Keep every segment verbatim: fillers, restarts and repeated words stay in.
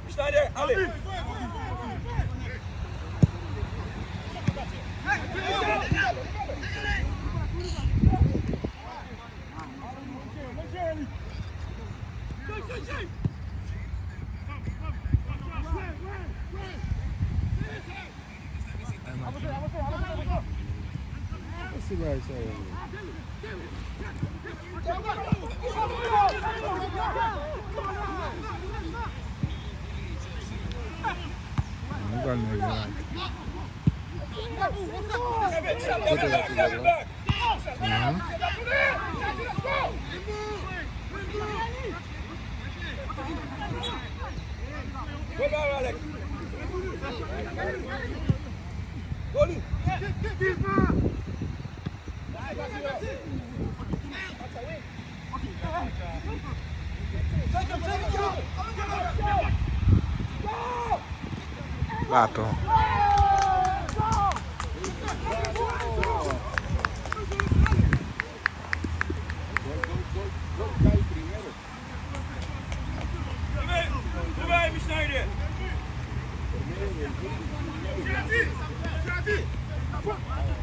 Schneider, ale! Baton.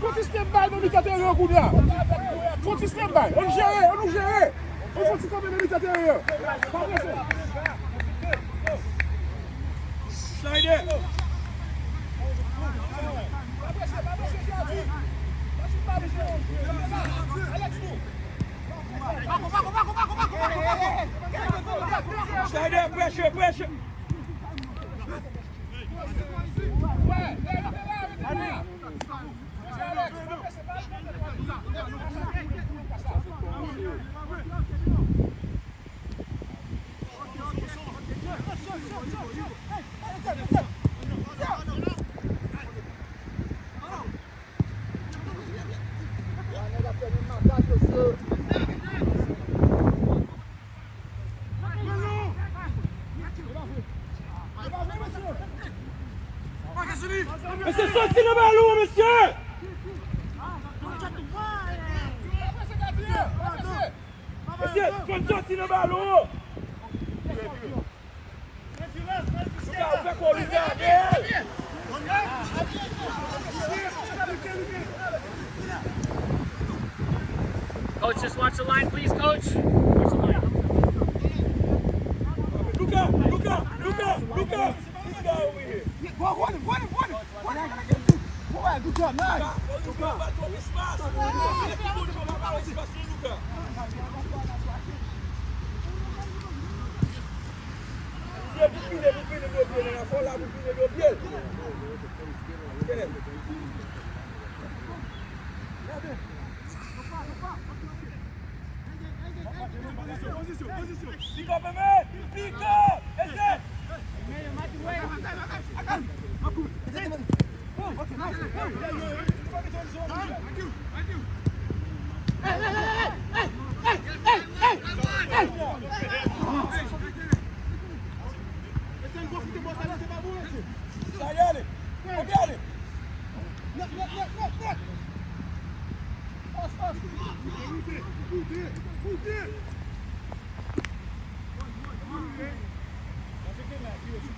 Fò sistèm bay nan mitan teren kounye a. Fò sistèm bay. Ann jere, ann nou jere. Ann fò ti kanpe nan mitan teren an. Pa prese. Schneider. Schneider, pressure, pressure. Mesye, soti nan balon, mesye! Mesye, fò n soti nan balon! Coach, just watch the line, please, coach. Watch the line. Luka, Luka, Luka, Luka. This guy over here. Go, run him, run him, run him. Run him, run him. Boy, good job, nice. Luka, Luka, Luka. Luka. Pou pile, pou pile do pye, nèg la fò la, pou pile do pye. Pozisyon, pozisyon, pozisyon. Pick up, man! Pick up! Ese!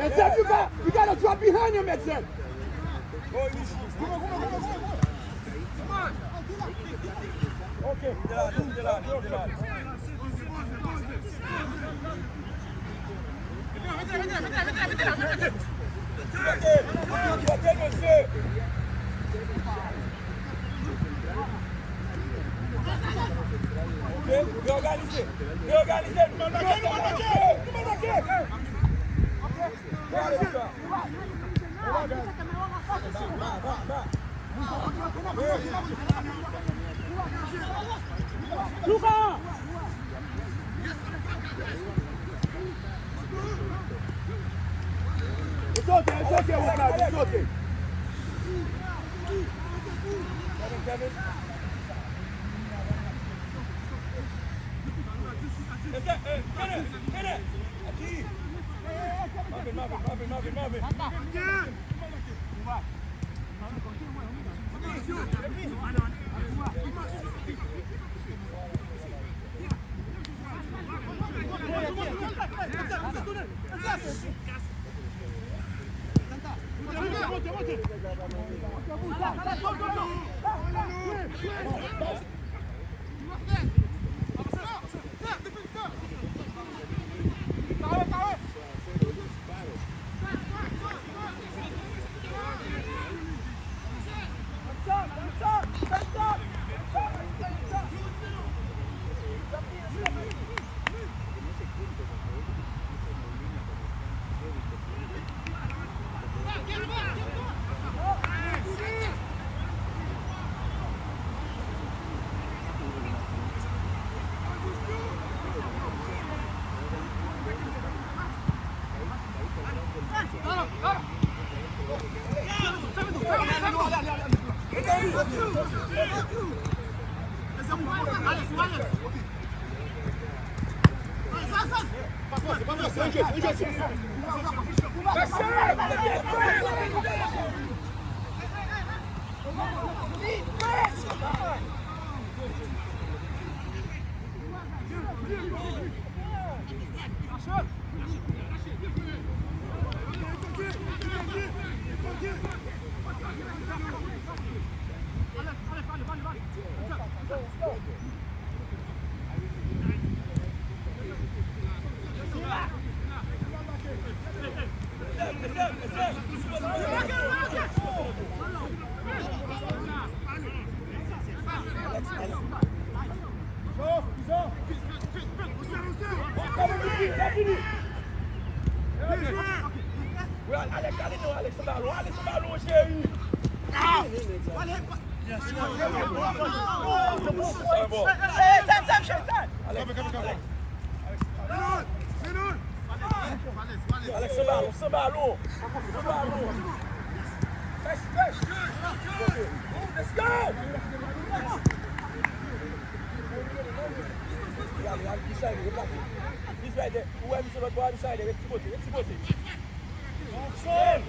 Etienne, you got, you gotta drop behind him, Etienne. Ok. Reòganize. Reòganize. Luka! It's okay, it's okay, Wokab, it's okay. Marvin, Marvin, Marvin, Marvin, Marvin. Wi, Alex, ale non, Alex, anba lon, Alex, anba lon, cheri. Alex, anba lon, anba lon. Anba lon. Fresh, fresh. Let's go. Gade, gade, Michel, replase. Michel, ou wè misye lòt bò a, Michel, ret ti kote, ret ti kote. Bon, bon.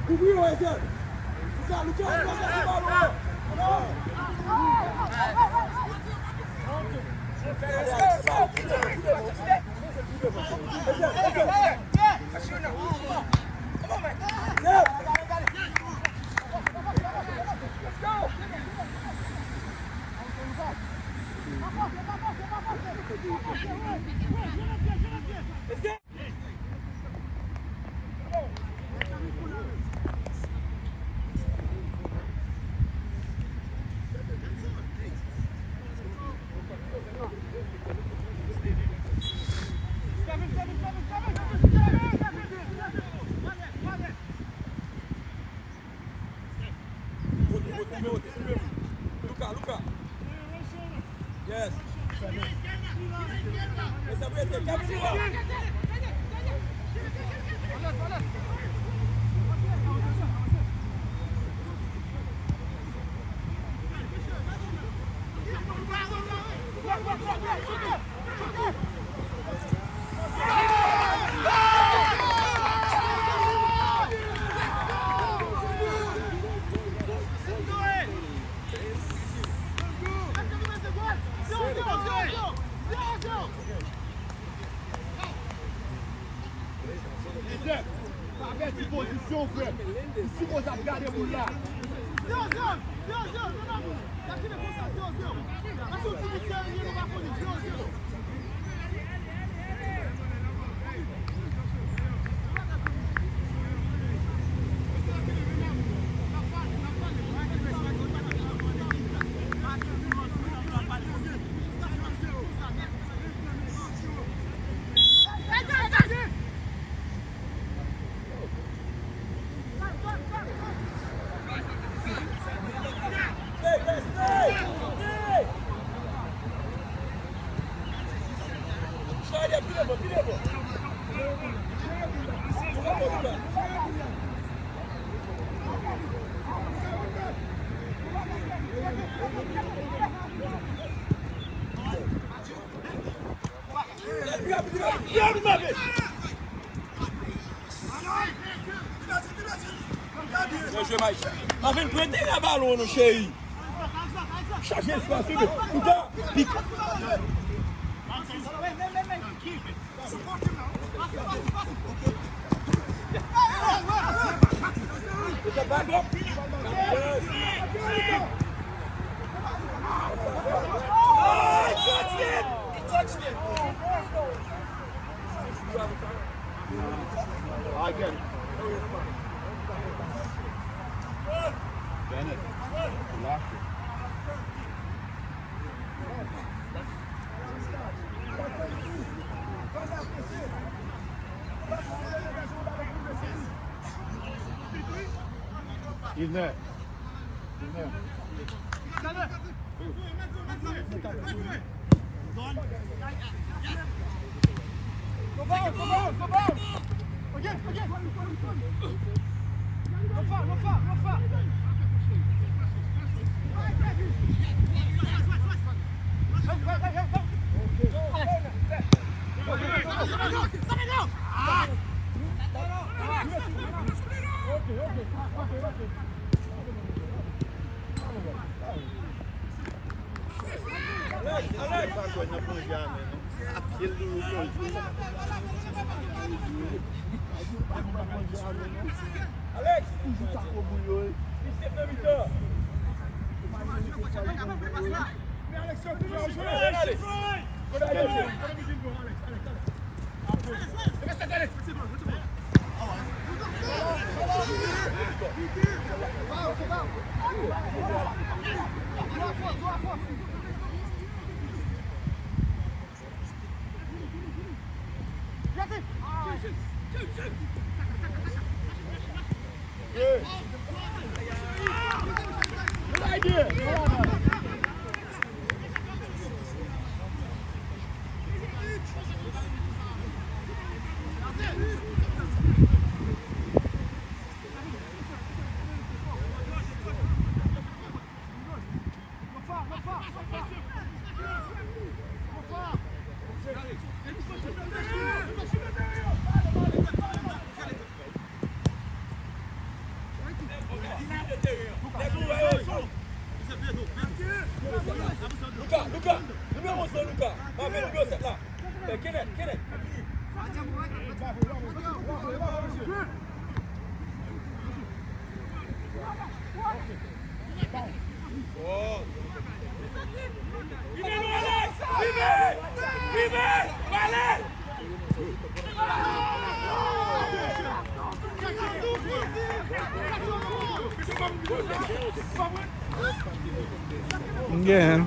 Kouvri yo, Ezel. Luka, Luka, Luka, Luka, Luka. Joseph, pa pèdi pozisyon, frè. Ou sipoze ap gade boul la. Byen jwe, Mike. Marvin, pran teren a balon, non, cheri. Chache espas, wi, men. Kouta, pik. Again. Bennett, relax. Isner. Isner. Alex, Alex. Pa kwè nan plonje a men non. Pye l toujou plonje. Alex. Toujou tako bouyo wi. Li sèt nan mitan. Men Alex, yo toujou jwe. Alex. Alex, Alex, Alex. Luka, Luka, nimewo san Luka. Mape nimewo sèt la. Kenneth, Kenneth. M gen.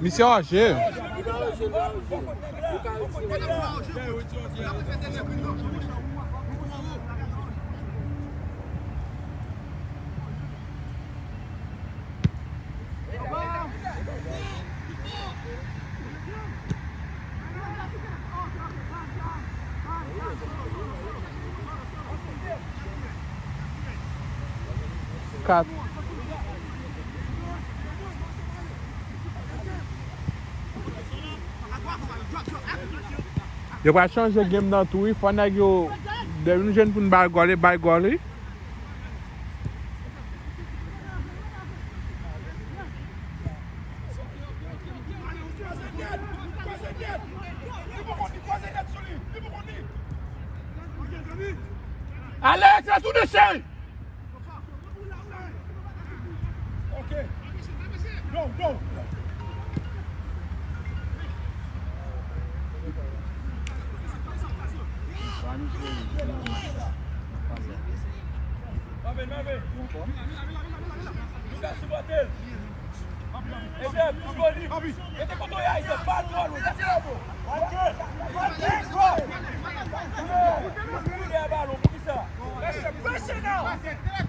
Misye anje. Kat. Yo pral chanje game nan tou wi. Fò nèg yo, depi nou jwenn pou n bay gòl, e bay gòl wi. Alex, a tou de chen! Ok. Go, go. Marvin, Marvin. Luka, sipòte l. Ede, plis vòlim. Rete kote w ye, Isaac. Pa twò lwen. Gade la, bro. Gade. Gade. Gade balon. Poukisa? Pressure, pressure now. Pressure.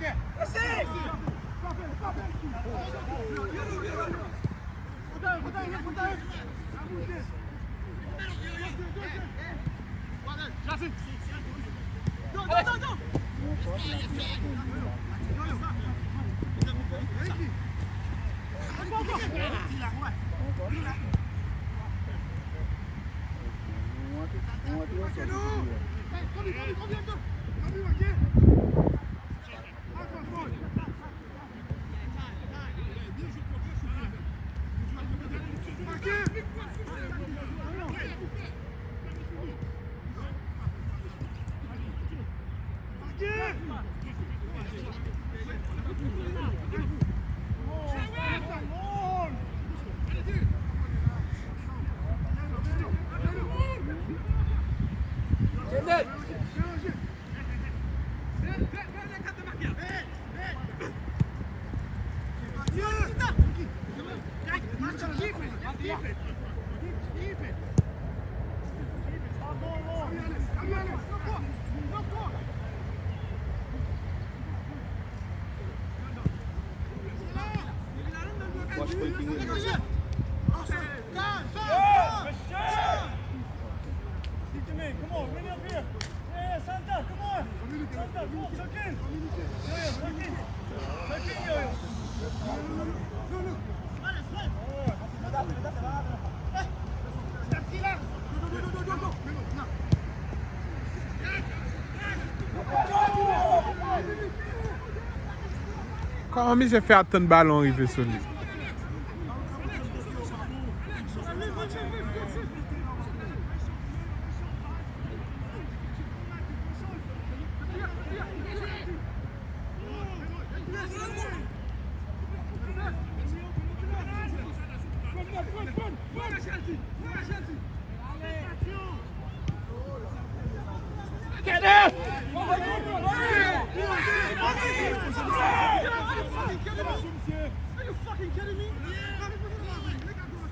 Kòman misye fè atann balon rive sou li?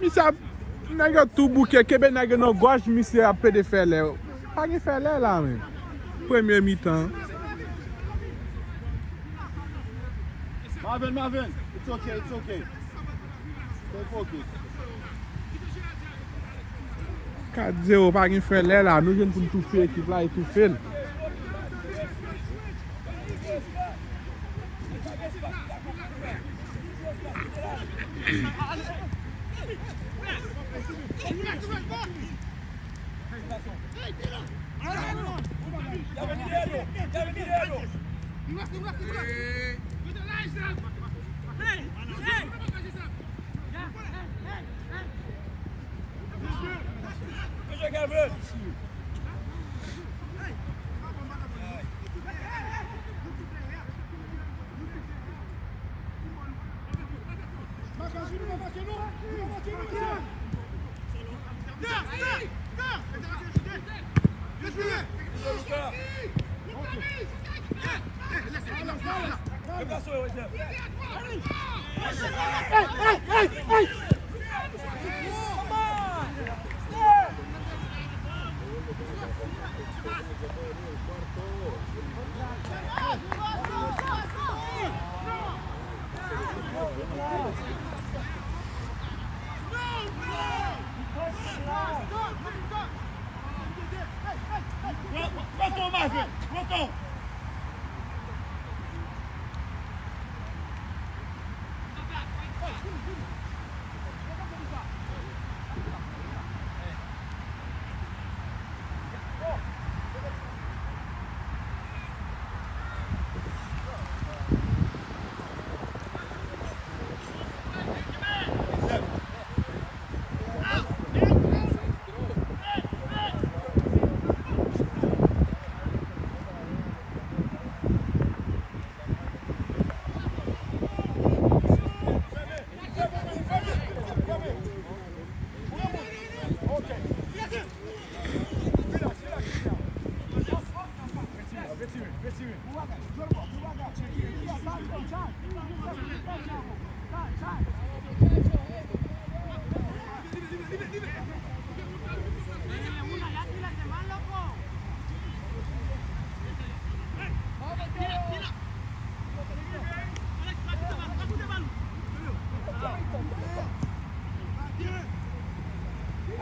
Misye ap, nèg yo tou bouke, kenbe nèg yo nan gòj misye ap pede fè lè. Pa gen fè lè la menm. Premye mitan. Marvin, Marvin, it's okay, it's okay. Stay focused. Kat zewo, pa gen fè lè la. Nou jwenn pou n toufe ekip la, e toufe l.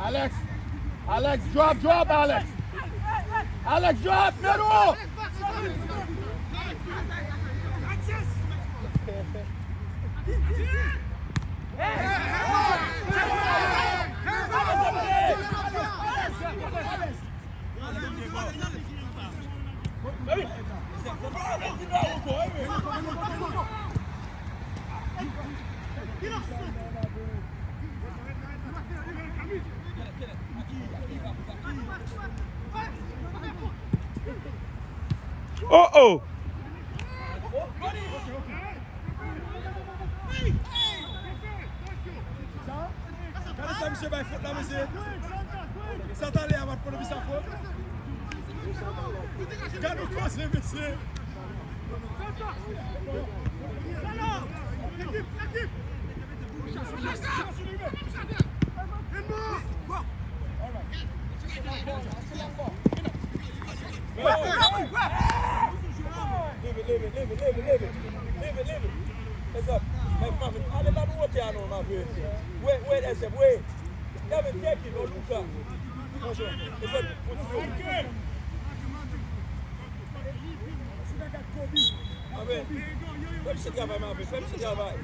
Alex, Alex, drop, drop, Alex. Alex, drop, middle. Oh, oh. Gade sa misye bay fot la, mesye. Sa talè a pa t konnen sa fot. Gade yon koze, mesye. Leve, leve, leve, leve, leve. Leve, leve. Èzèb, Mike Marvin, ale ba nou wotè a non, Marvin. Wi, wi, Èzèb, wi. Gade, Jackie, non, Luka. Èzèb, kontinye. Marvin, fè misye travay, Marvin, fè misye travay.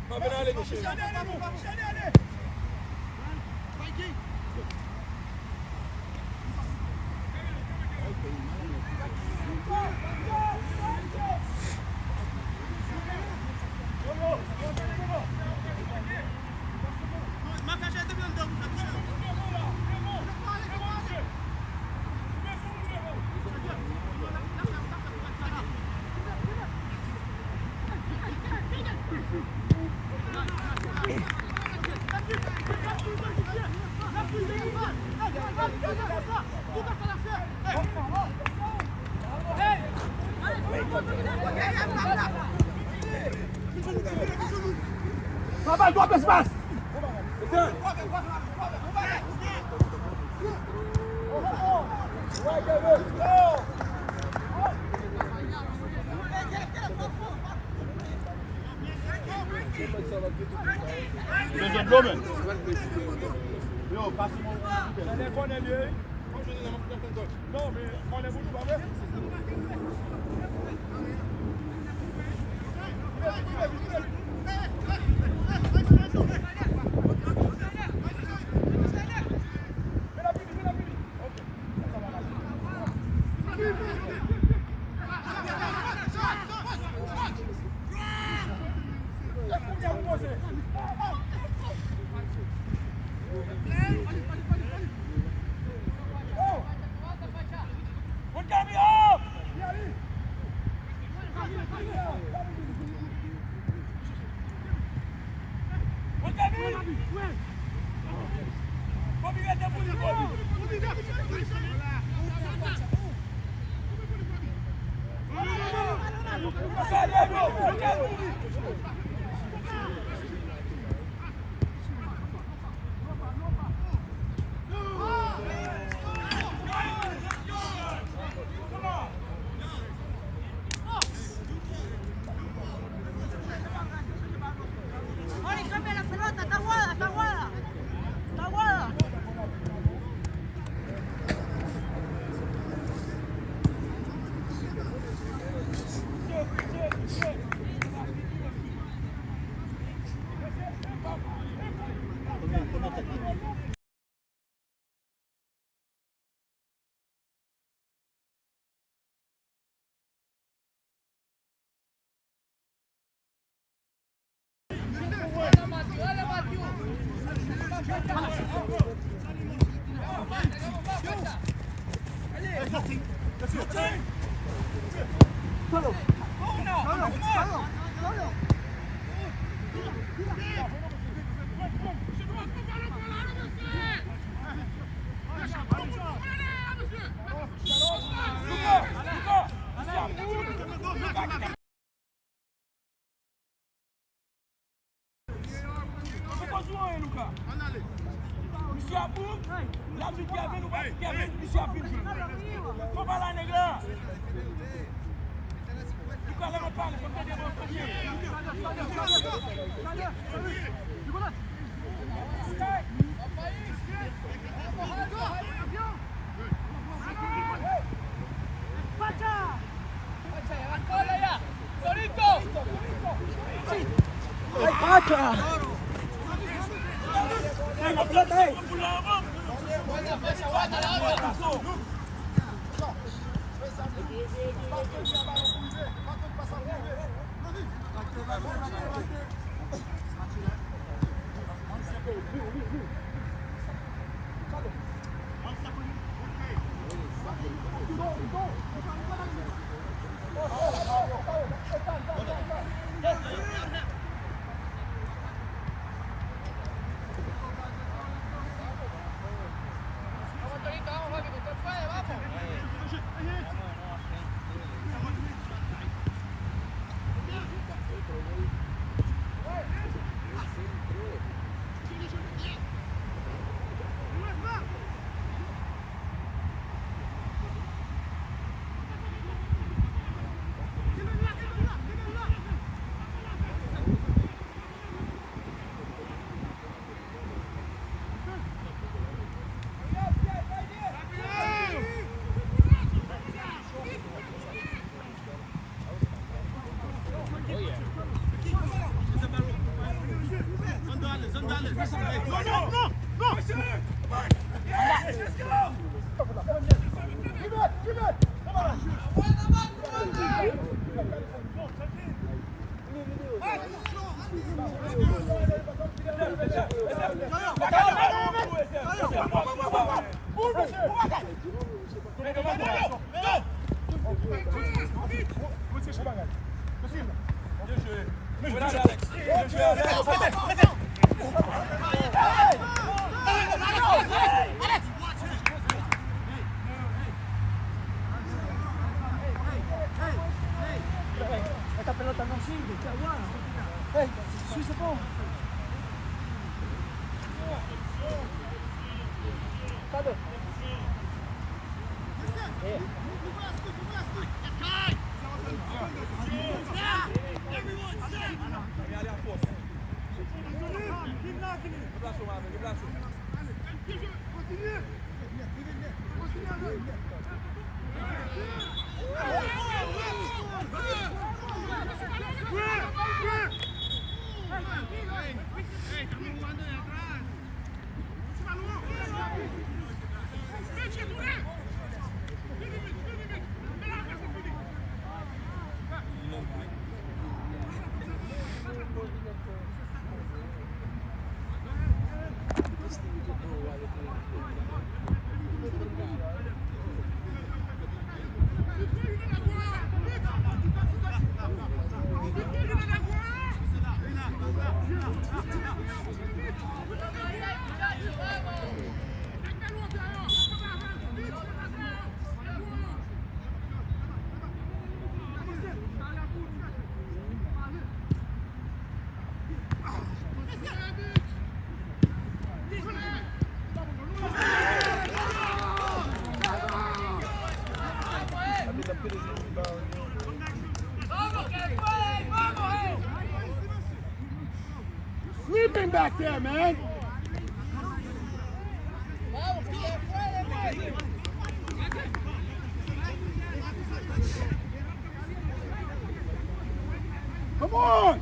Marvin, ale non, cheri. Twòp espas! Bezwen dlo, men. Yo, pase mwen. Sa dekonnen byen, wi. Non, men kònè pou nou, pa vre? Misye ap bout, l ap vin Kevin, ou pa di Kevin, misye ap vin jwe. Konpa la, nèg la. Li pale, mwen pale, fò m tande mwen pale. Hey, sui se bon. Sweep him back there, man. Come on!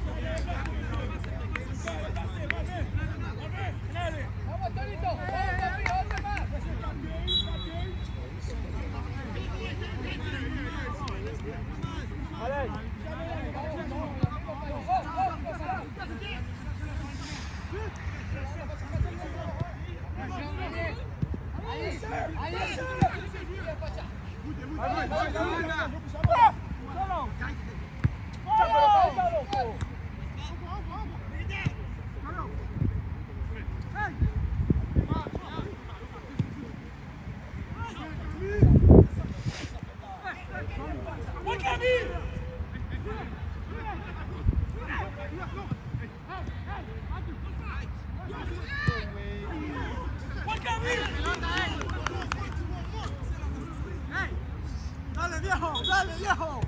Dale, viejo, dale, viejo.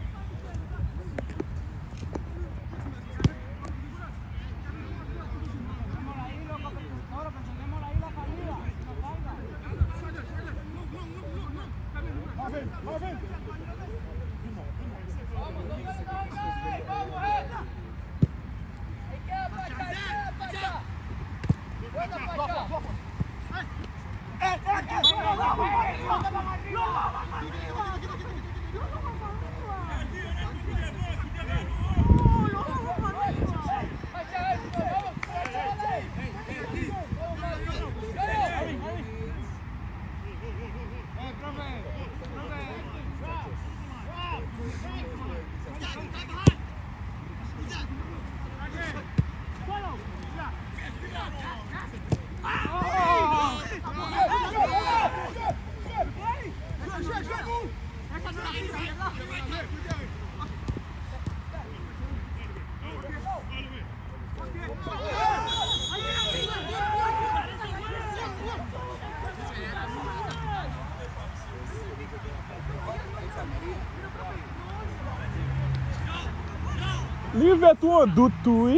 Li rive tou yon dout tou, wi.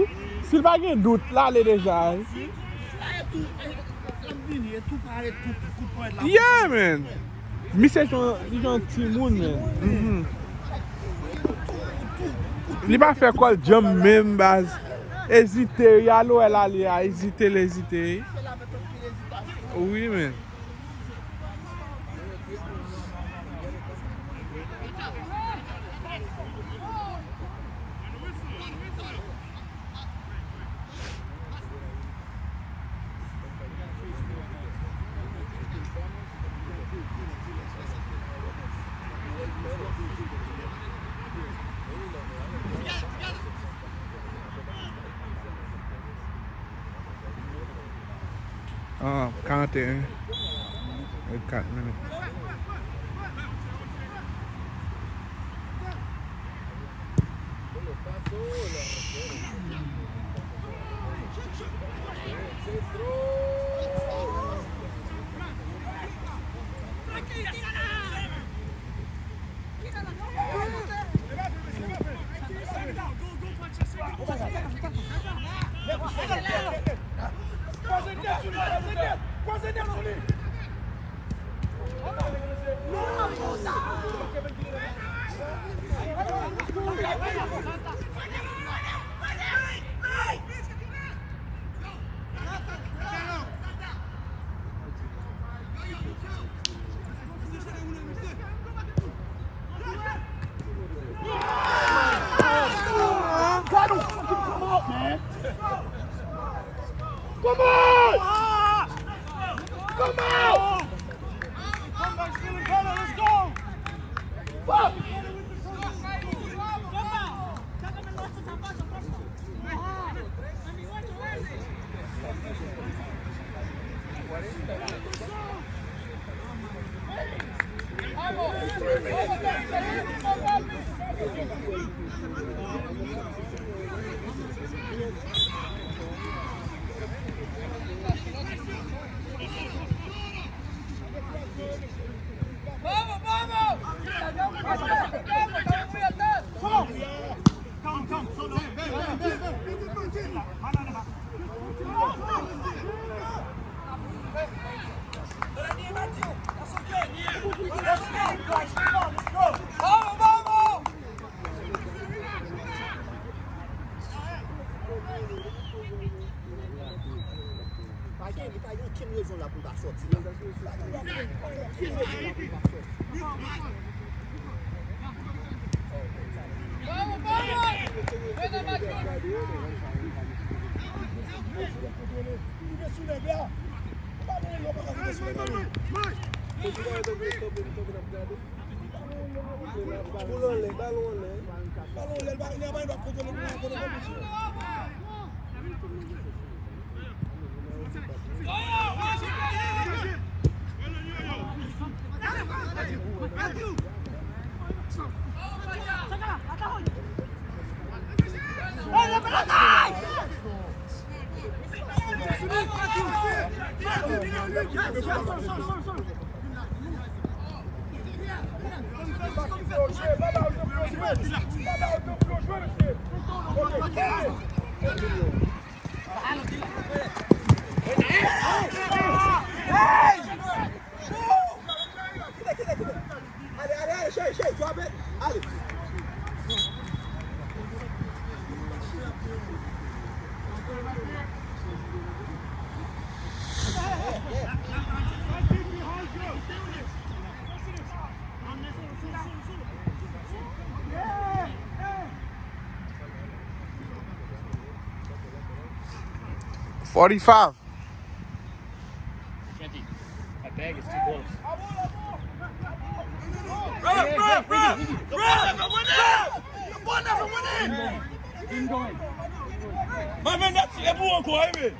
Si l pa gen dout, l ale deja, wi. Yeah, man. Misye se yon, li se yon timoun, man. Mhm. Li pa fè kò l djanm menm, baz. Ezite, wi, alo, l ale a, ezite, l ezite, wi. Wi, man. Ah, karannteyen. E kat minit. Pa gen, li pa gen okenn rezon la pou l pa sòti la. Pa gen, pa gen okenn rezon la pou l pa sòti. Boul anlè, balon anlè. Balon anlè, li pa gen dwa kontwole boul la, kontwole boul la. Ale, ale, ale, cheri, cheri, drop it. Ale. Forty-five. Twenty. That bag is too close. Ref, ref, ref, ref, ref, ref, ref. Keep him going. Mwen menm dat e pou ankò, wi men.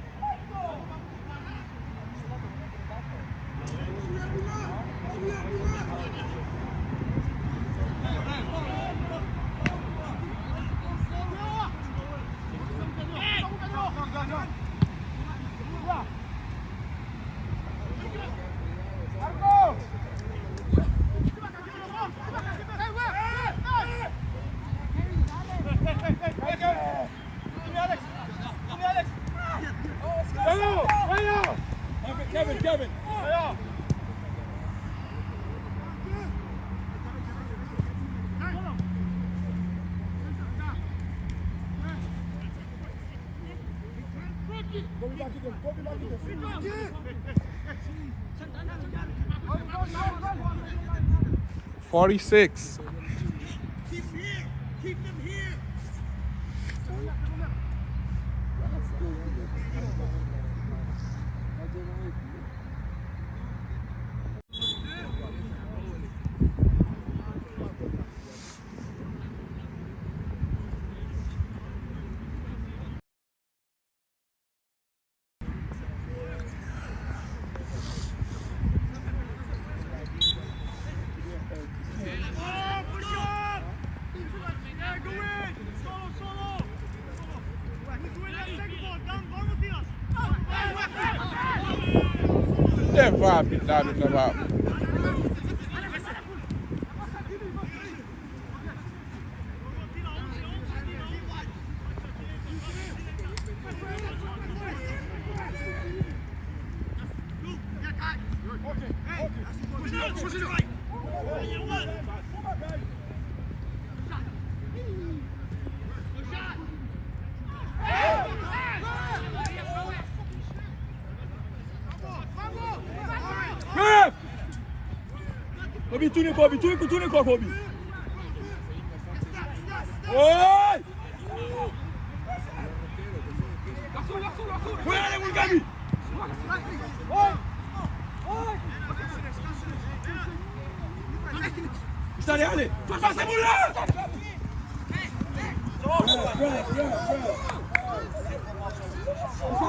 Kevin, Kevin. Forty-six. Lè va apit la, apit la va. Kobe, tounen, Kobe, tounen, tounen kò, Kobe. Oy! Mwen ale moun Gaby. Tande, ale. Pase pou la! Right, right, right, right.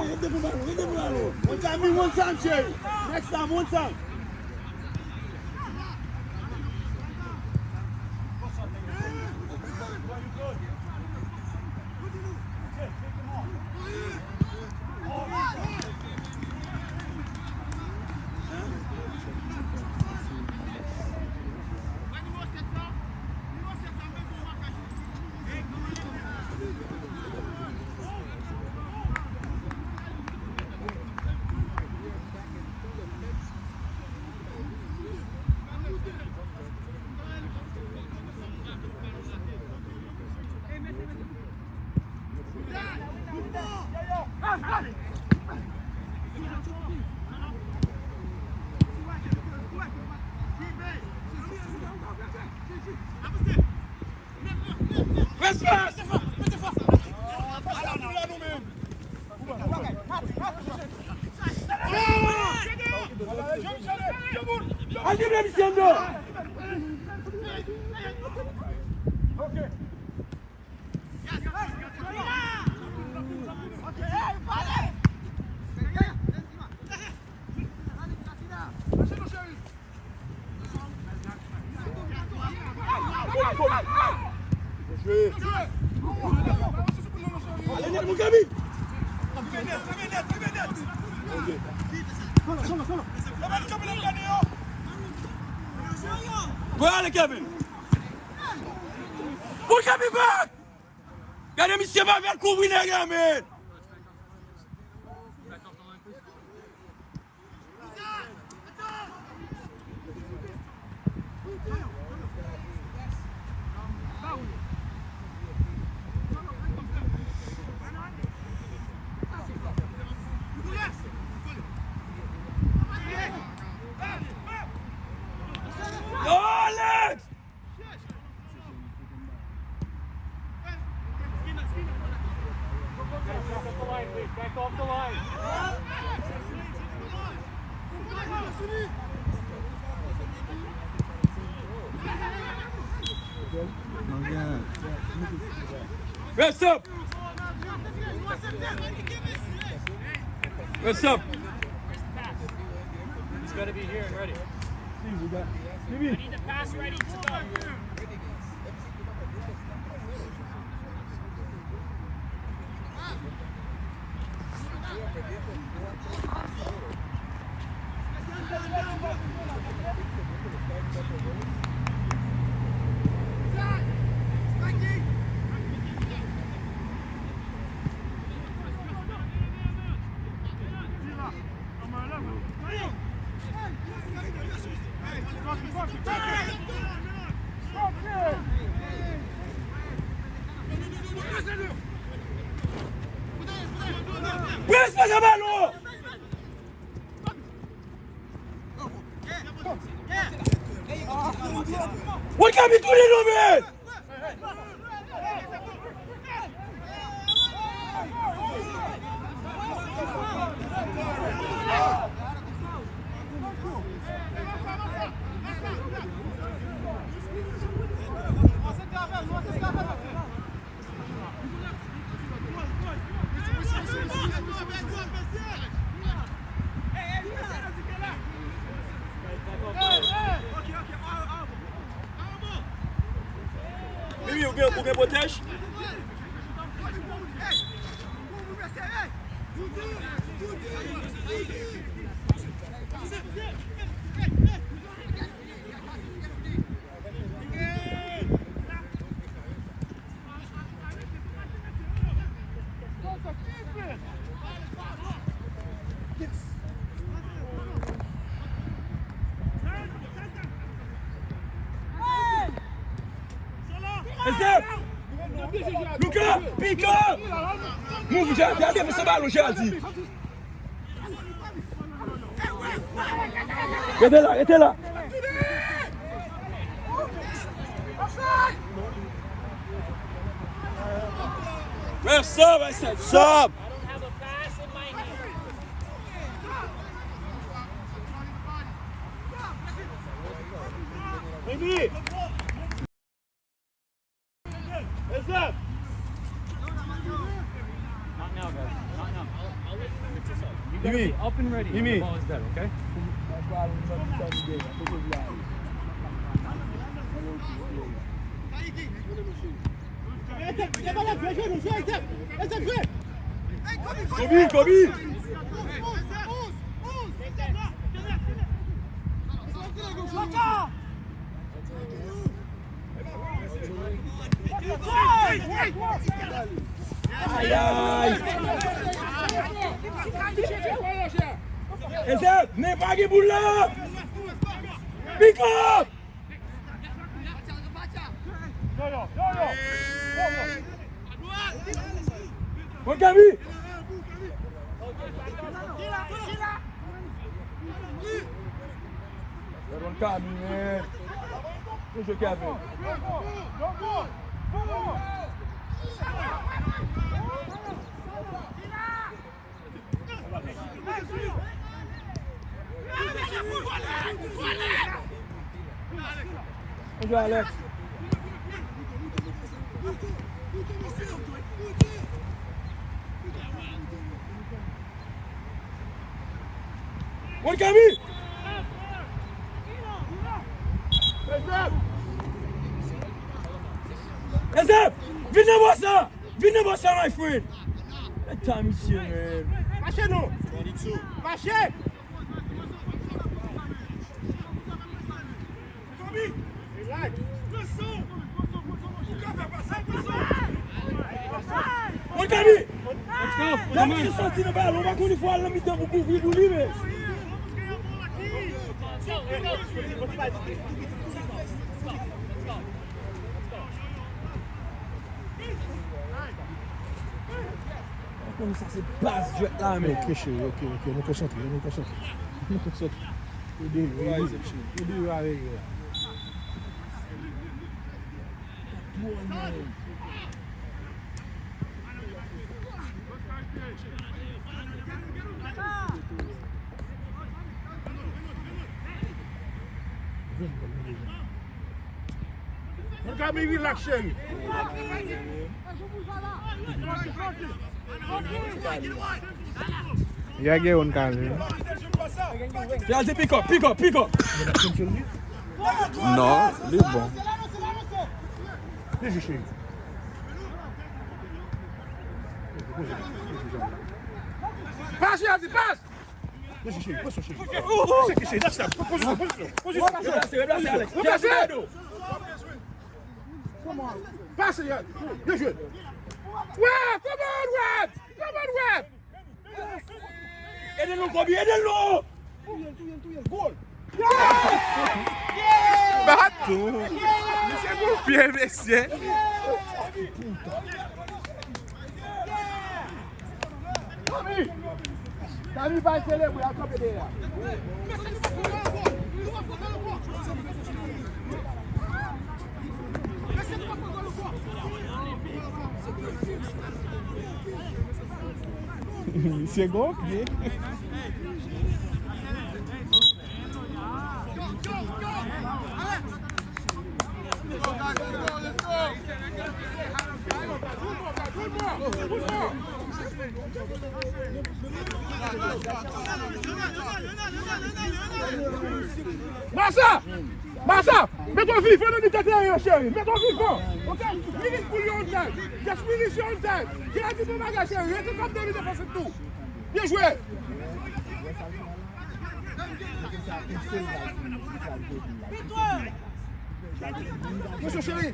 Rete pou balon, rete pou balon. One time, one time, cheri. Next time, one time. Respè! Al drible misye anndan! Ale nèt, mon Gaby! Bon, ale, Kevin! Bon, Kevin, back! Gade misye pa fè l kouvri nèg la, men! Yo, Alex! Back off the line, please. Back off the line. Rest up. Rest up. He's gotta be here and ready. I need the pass ready to go. Prens, pase balon! Wè Gaby tounen non, men! Mimi, ou gen, ou gen pwotèj? Ese! Luka! Pika! Move, Jadi! Al defanse balon, Jadi! Rete la, rete la! Ref, sub, I said, sub! Baby! Not now, guys. Not now. You gotta be up and ready when the ball is dead, okay? Kobe, Kobe! Ay, ay! Eze, men pa gen boul la! Pick up! Bon, Gaby! Bon, Gaby, men. Bon jwe, Kevin. Bon jwe, Alex. Bon, Gaby! Eze, vin nan bò sa! Vin nan bò sa, my friend! Leta misye, man. Mache non! Mache! Relax. Bon, Gaby! Lè misye soti nan balon, pa konn li fò al nan mitan pou kouvri pou li, men. Ou konn sa se baz jwèt la, men. Ok, cheri, ok, ok. Nou konsantre, nou konsantre. Nou konsantre. Ede yo, ede yo. Ede yo avèk yo. Bon, Gaby, relax, cheri. Yage yon kale. Yal di pick up, pick up, pick up. Non, li bon. Byen jwe, cheri. Pas, Yadi, pas! Byen jwe, cheri, pozisyon, cheri. Seke, cheri, lach la. Pozisyon, pozisyon, pozisyon. Replase, replase, Alex. Replase. Pase, Yadi. Byen jwe. Web, come on, Web! Come on, Web! Ede l non, Kobe, ede l non! Touye l, touye l, touye l. Gòl! Baton! Misye gon pye, mesye! Dani pa selebre, al kanpe dèyè a. Misye gon pye. Masa! Masa! Mete w vivan nan mitan teren an, cheri. Mete w vivan. Ok? Minis pou li on time. Just minis yon time. Gen la di bon bagay, cheri. Rete kòm domine defansif tou. Byen jwe. Mesye cheri.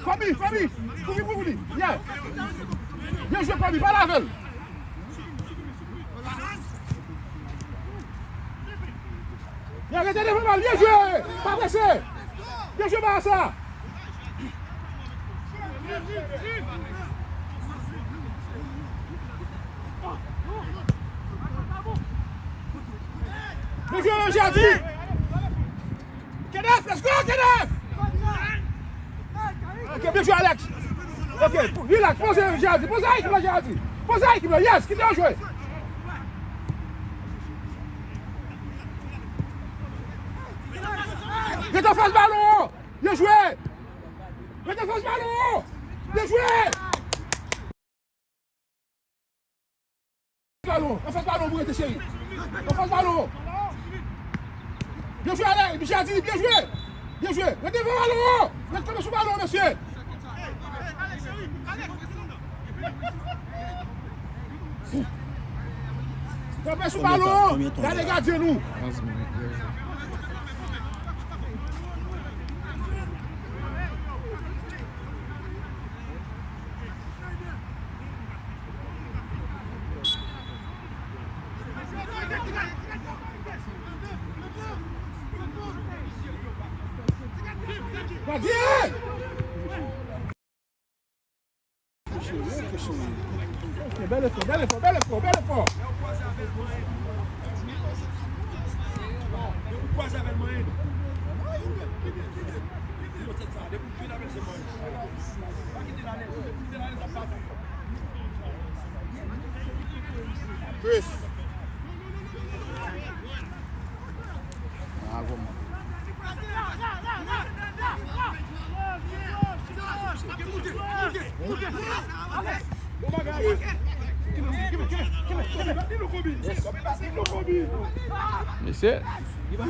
Kobe, Kobe. Kobe pou li. Yeah. Byen jwe, Kobe. Pale avè l. Byen rete devan bal. Byen jwe. Pa prese. Byen jwe, Barça. Byen jwe, Jardin. Kenneth, let's go, Kenneth! Ok, byen jwe, Alex. Ok, relax, poze Jardin, poze ekip la, Jardin. Poze ekip la, yes, kite yo jwe. Rete anfas balon an. Byen jwe. Rete anfas balon an. Byen jwe! Balon, anfas balon pou rete, cheri. Anfas balon. Byen jwe, ale, Michel di, byen jwe. Byen jwe. Ret devan balon. Ret kanpe sou balon, mesye. Kanpe sou balon. Gade gadyen nou. Bèl efò, bèl efò, bèl efò, bèl efò. Chris. Bravo, man. Mesye,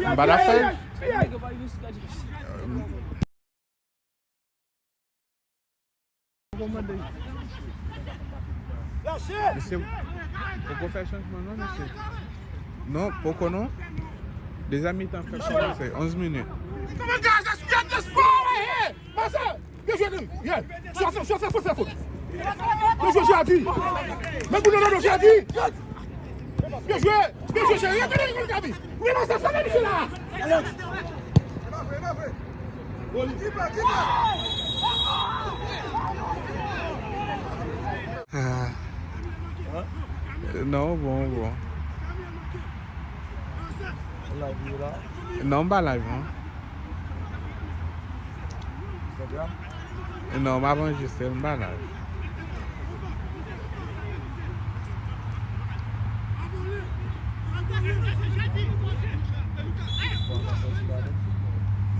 anba la fèy. Mesye, poko fè chanjman non, mesye. Non, poko non. Dezyen mitan fèk kòmanse, onz minit. Byen jwe, Louis. Byen. Chofè, chofè, fòs, fòs. Byen jwe, Jadi. Men pou nou, non, non, Jadi. Byen jwe. Byen jwe, cheri. Gade, gade, gade. Wi, non, sa, sa, men misye la. Ah. Non, bon, bon. Non, m pa live, non. Non, m ap anrejistre, m pa live.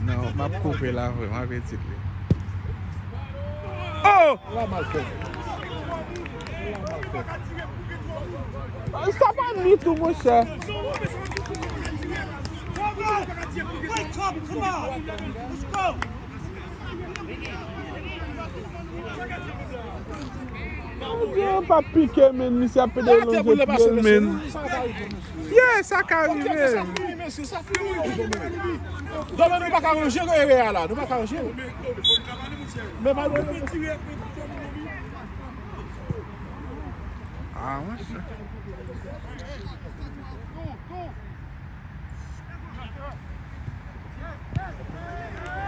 Non, m ap koupe la vre, m ap edit li. Oh! Sa pa ni tou, monchè. Bondye pa pike, men misye ap pede lonje pye l, men. Yeah, sa ka rive. Donk, nou pa ka ranje erè a la. Nou pa ka ranje. Men pa Ah, monchè.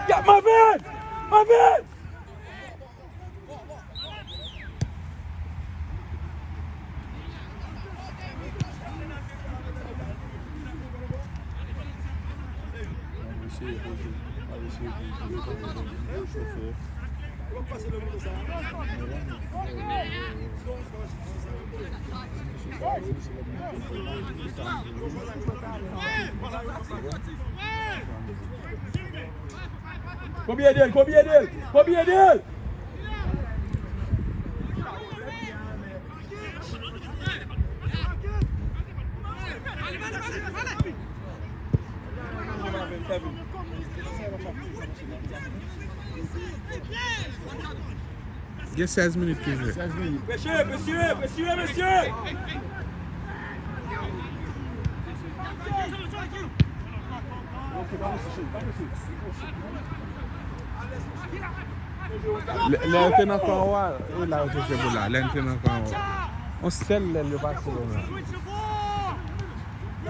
Ya, Marvin! Marvin! Kobe ede l, Kobe ede l, Kobe ede l! Gen sèz minit ki jwe. Sèz minit. Mesye, mesye, mesye, mesye! Lè, lè yo te nan kan an, e la yo te jwe boul la. Lè n te nan kan an, on sèl lè yo pase yo menm.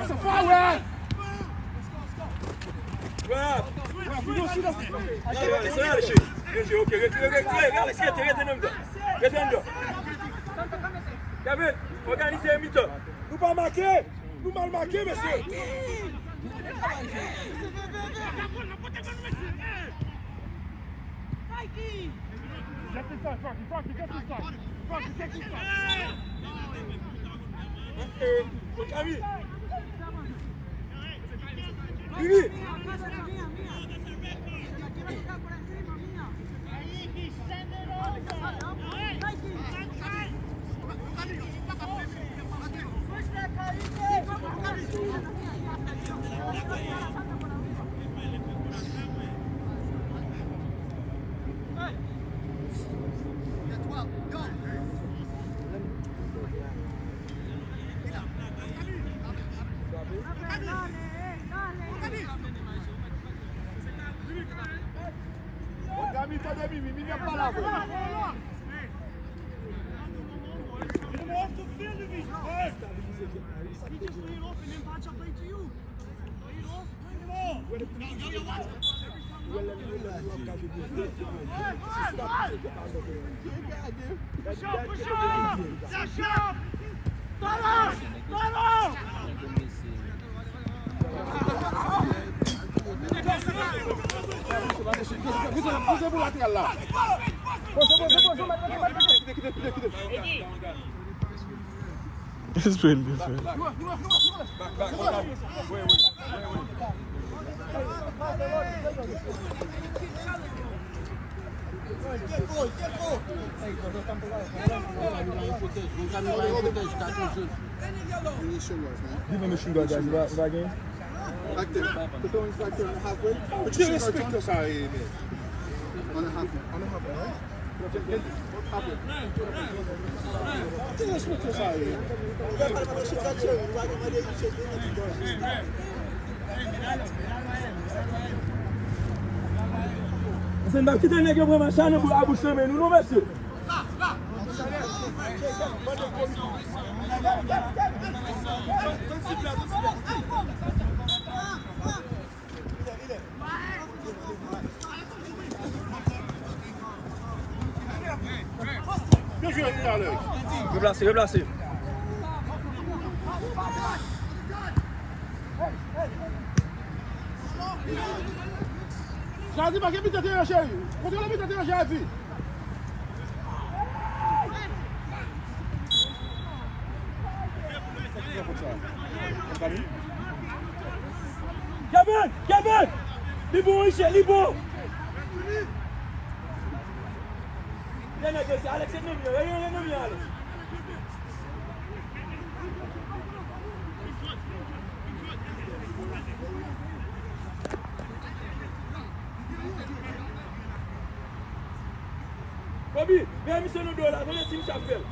Sa fè wè! Bravo! Bravo! Sa ale, cheri. Byen jwe, ok. Retire, retire, Alex, rete, rete nan mitan. Rete nan mitan. Kevin, òganize mitan. Nou pa make! Nou mal make, mesye! Get inside, Frankie. Frankie, get inside. Frankie, get inside. Vini! Ami, tande Mimi, Mimi ap pale avè w. Poze pou lateral la. Poze, poze, poze, mèt, mèt, mèt, mèt. Kite, kite, kite, kite. Espere l te fè. Give him a machine gun, guys. Li pa, li pa gen. Active. Put the wings back there on the halfway. Put your shin guards on. Derespekte sa ye, men. On the halfway. On the halfway, right? Halfway. Derespekte sa ye. Mesye, n p ap kite nèg yo pran match la nan bou-, a bouch nan men nou, non, mesye. Replase, replase. Jazzy, pa gen mitan teren, cheri. Kontwole mitan teren, Jazzy. Kevin! Kevin! Li bon, Richard, li bon! Dènye kesyon, Alex, se menm yo. Yo, yo, yo, menm yo, Alex. Kobe, men misye nan do la, tande si misye ap fè l.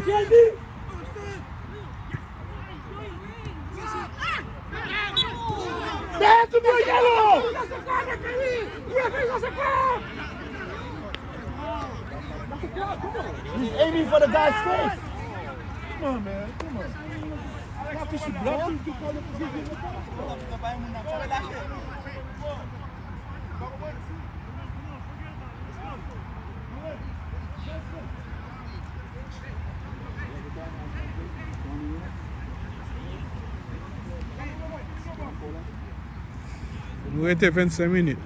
Kelly! Dèyè tout moun, yellow! He's aiming for the guy's face. Come on, man. Come on. Block him, block him. Nou rete vennsenk minit.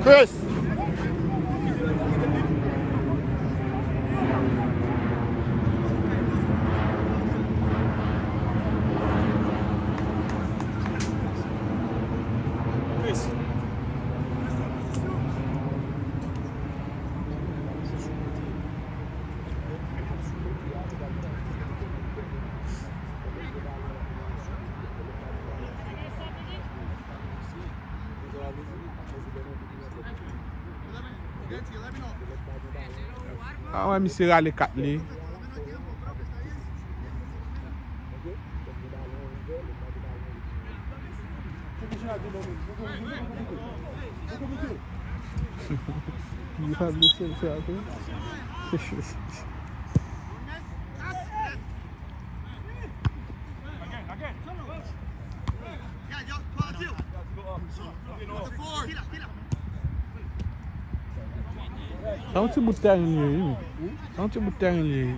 Chris! Chris! A wè, misye rale kat li. Li pa vle sèl sa tou. Sa yon ti bout tèren li ye, wi. Sa yon ti bout tèren li ye.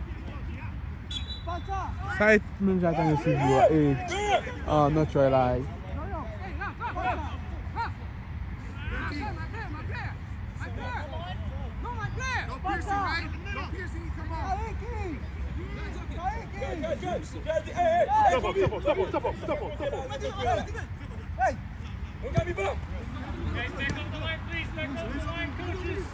Sa e menm jan ak N S C G a, e, ah, nan Troy la. Step up, step up, step up, step up, step up, step up. Hey! Guys, back up the line, please. Back up the line, coaches.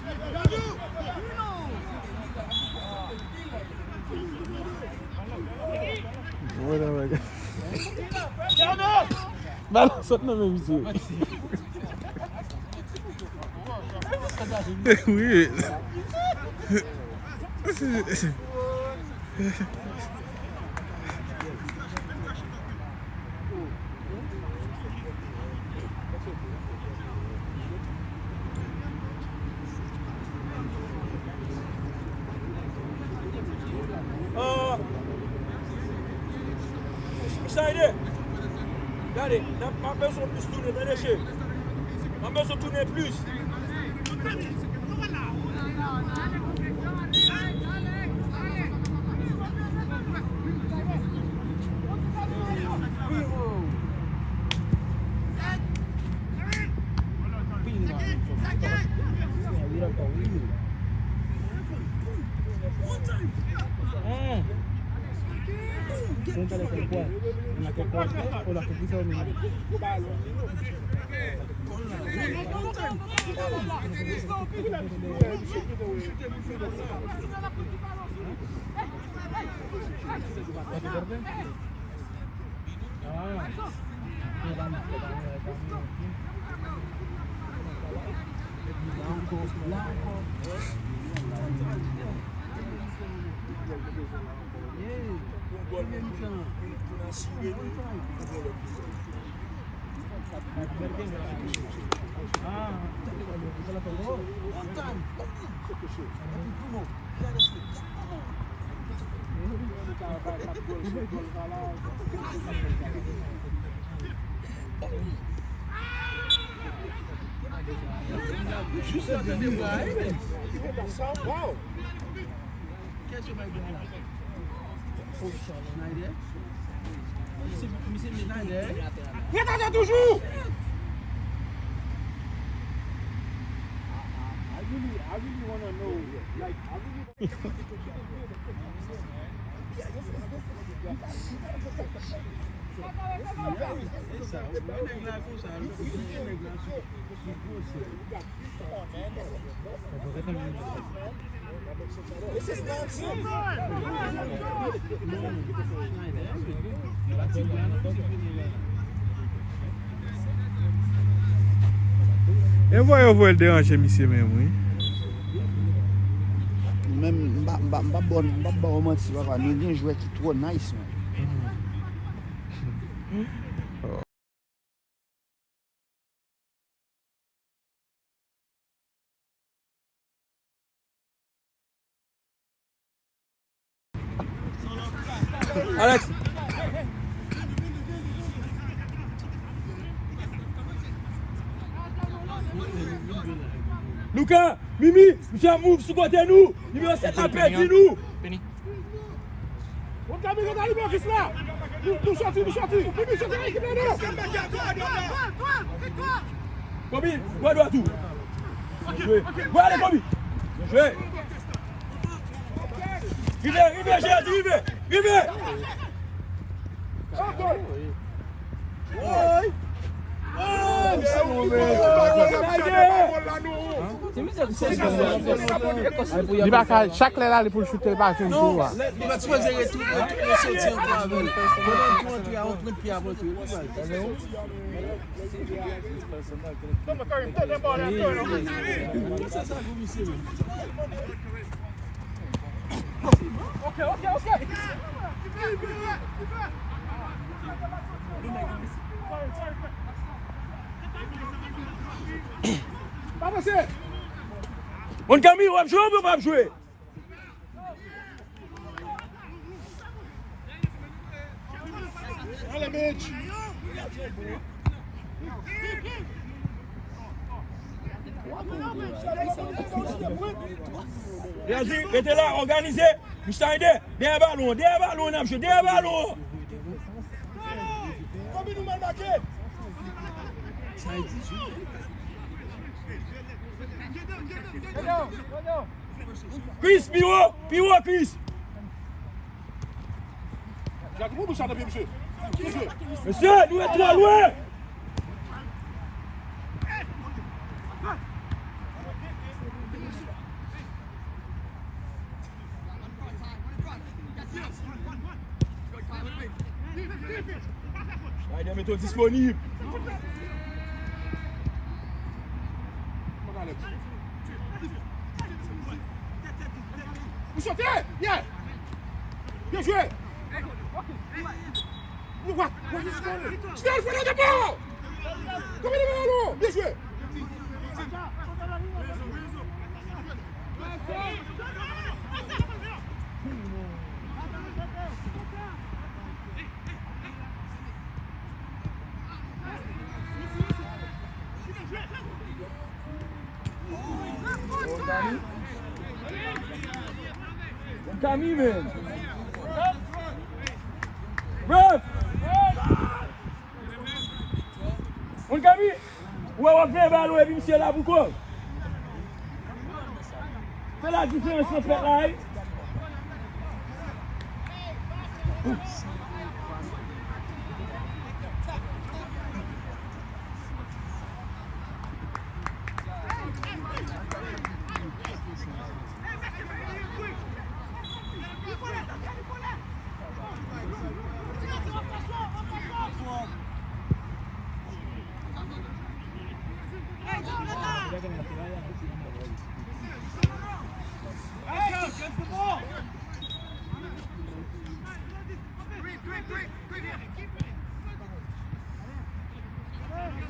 Whatever. Balon sot nan men misye. Wi. Ah. Schneider. Gade, n ap, m ap bezwen plis tounen, tande, cheri. M ap bezwen tounen plis. Wow! Schneider. Misye, misye Schneider. Ret atè toujou! I really, I really wanna know, like, I really E vwa yo voye l deranje misye menm, wi. Menm, m pa, m pa, m pa ba w, m pa ba w manti, papa. Nou gen jwè ki twò nice, man. Alex. Luka, Mimi, misye ap move sou kote nou. Nimewo sèt la pèdi nou. Moun Kami, nou ta rive ofis la. Nou, nou soti, nou soti. Mimi, soti nan ekip la, non. Kobe, bò dwat ou. Jwe. Bò ale, Kobe. Jwe. Rive, rive, Jezi, rive. Rive. Li pa ka, chak lè l ale pou l choute, li pa jwenn kou a. Li pa sipoze retounen, retounen soti ankò avè l. Pandan l tou antre a, yon pran pye ap antre. Mon Kami, w ap jwe oubyen w p ap jwe? Jezi, rete la, òganize. Schneider, dèyè balon, dèyè balon, n ap jwe, dèyè balon. Kobe, nou mal make. Chris, pi wo, pi wo, Chris. Mesye, nou ret twò lwen. Schneider, mete w disponib. Ou sote! Yeah! Byen jwe! What? What is going on? Stay in front of the ball! Come in the middle! Byen jwe! Kami, man. Ref! Moun Kami, ou wè w ap veye balon epi misye la pou kò. Se la diferans nan fèt la, wi.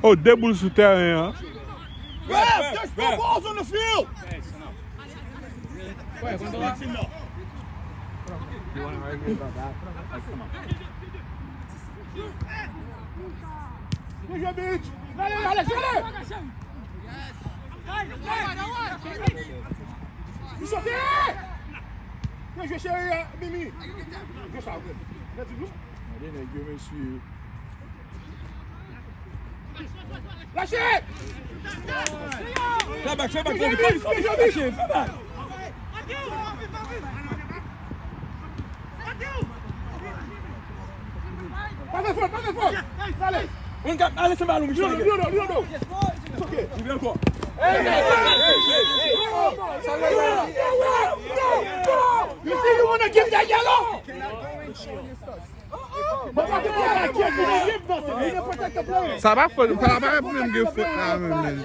Oh, de boul sou teren an. Ref, there's no balls on the field. Byen jwe, Mitch. Ale, ale, ale. Li sote! Byen jwe, cheri, Mimi. Jwe sa, ok. Mèt di nou. Gade nèg yo, mesye. Lache! Fè bak, fè bak, fè bak, fè bak, fè bak. Pa fè fòt, pa fè fòt. Ale. Mwen ka ale se balon, Michel. Li anlè, li anlè, li anlè. It's okay. Li vle ankò. You see, you wanna give that yellow? Sa pa fòt, sa pa menm gen fòt la menm, men.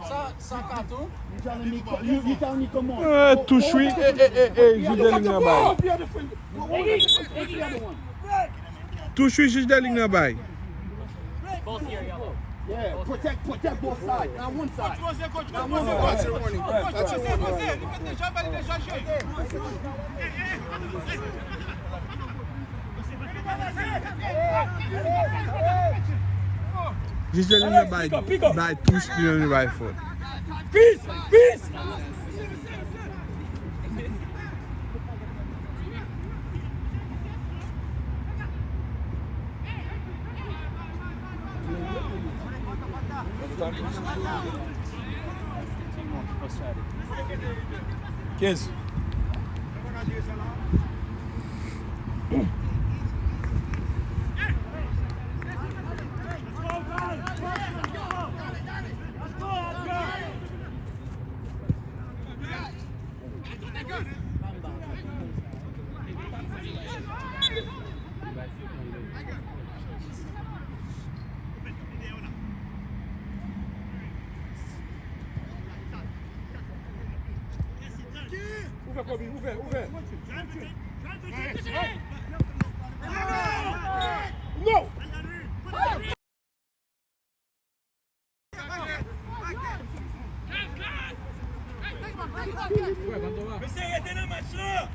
Sa, sa katon. Eh, touch wi. Eh, eh, eh, eh, jij de lig nan bay. Touch wi, jij de lig nan bay. Yeah, protect, protect both sides, not one side. Not one side. That's a warning. That's a warning. Jij de lig nan bay, bay touch, li bay fòt. Peace! Peace! Kenz. Ouvè, Kobe, ouvè, ouvè. No! Mesye, rete nan match lan!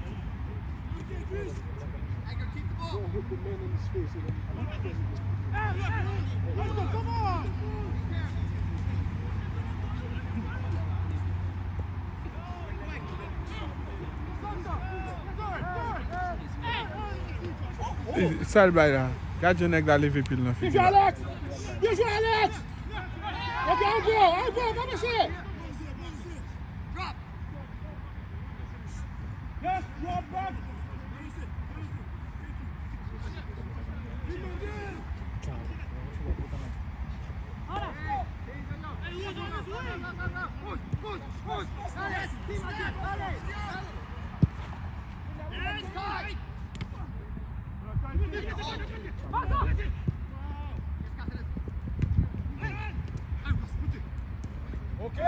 Sa l bay la? Gad jan nèg la leve pye l nan figi l. Byen jwe, Alex! Byen jwe, Alex! Ok, ankò, ankò, pa pase!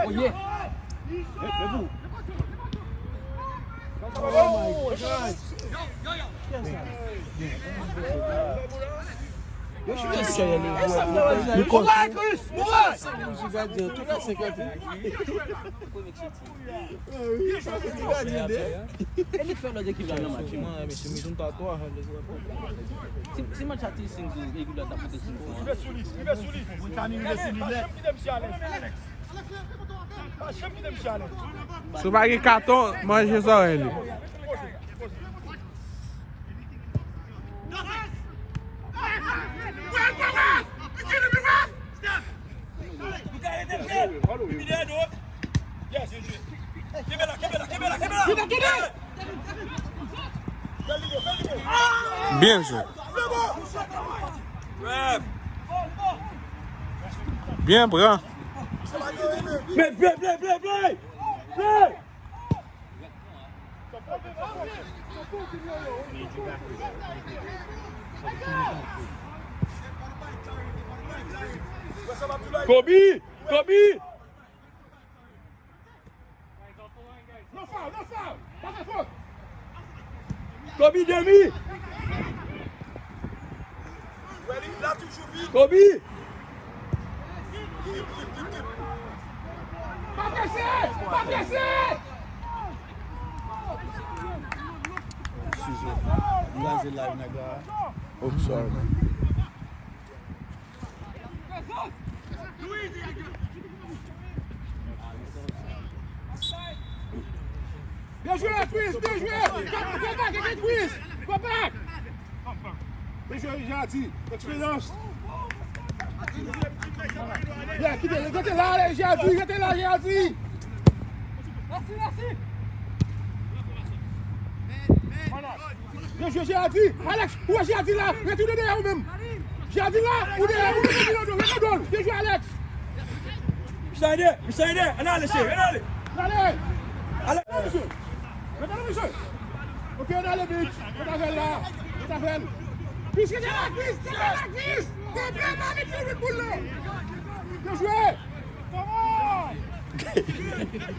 Oh, yeah. Hey, debout. Oh my God. Kiyès sa? Kiyès sa? Mouray, Chris! Mouray! Tout a senkant. E li k fè lòt ekip la nan match. Si, si match la te senk zero, ekip la t ap monte sou nou. Rive sou li, rive sou li. Rive sou li nèt. Si w pa gen katon, manje zòrèy li. Byen jwe. Byen pran. Men play, play, play, play! Play! Kobe! Kobe! No foul, no foul! Pa fè fot! Kobe demi! Kobe! Pa prese! Pa prese! Eskize. M kraze live nèg la. Oh, sorry. Byen jwe, Chris, byen jwe. Go back, go back, go back, Chris. Go back. Byen jwe, Jadi. Eksperyans. Byen, kite, rete la, ale, Jadi, rete la, Jadi. Mèsi, mèsi. Byen jwe, Jadi. Alex, ou wè Jadi la? Retounen dèyè ou menm. Jadi la, ou dèyè ou menm, retounen dèyè ou. Byen jwe, Alex. Michel Aide, Michel Aide, ann ale, cheri, ann ale. Ann ale. Ale. Ann ale, mesye. Ann ale, mesye. Ok, ann ale, Mitch. Ann avè l la. Ann avè l. Mitch, rete la, Mitch. Rete la, Mitch. Rete la, Mitch, rete boul la. Byen jwe. Come on.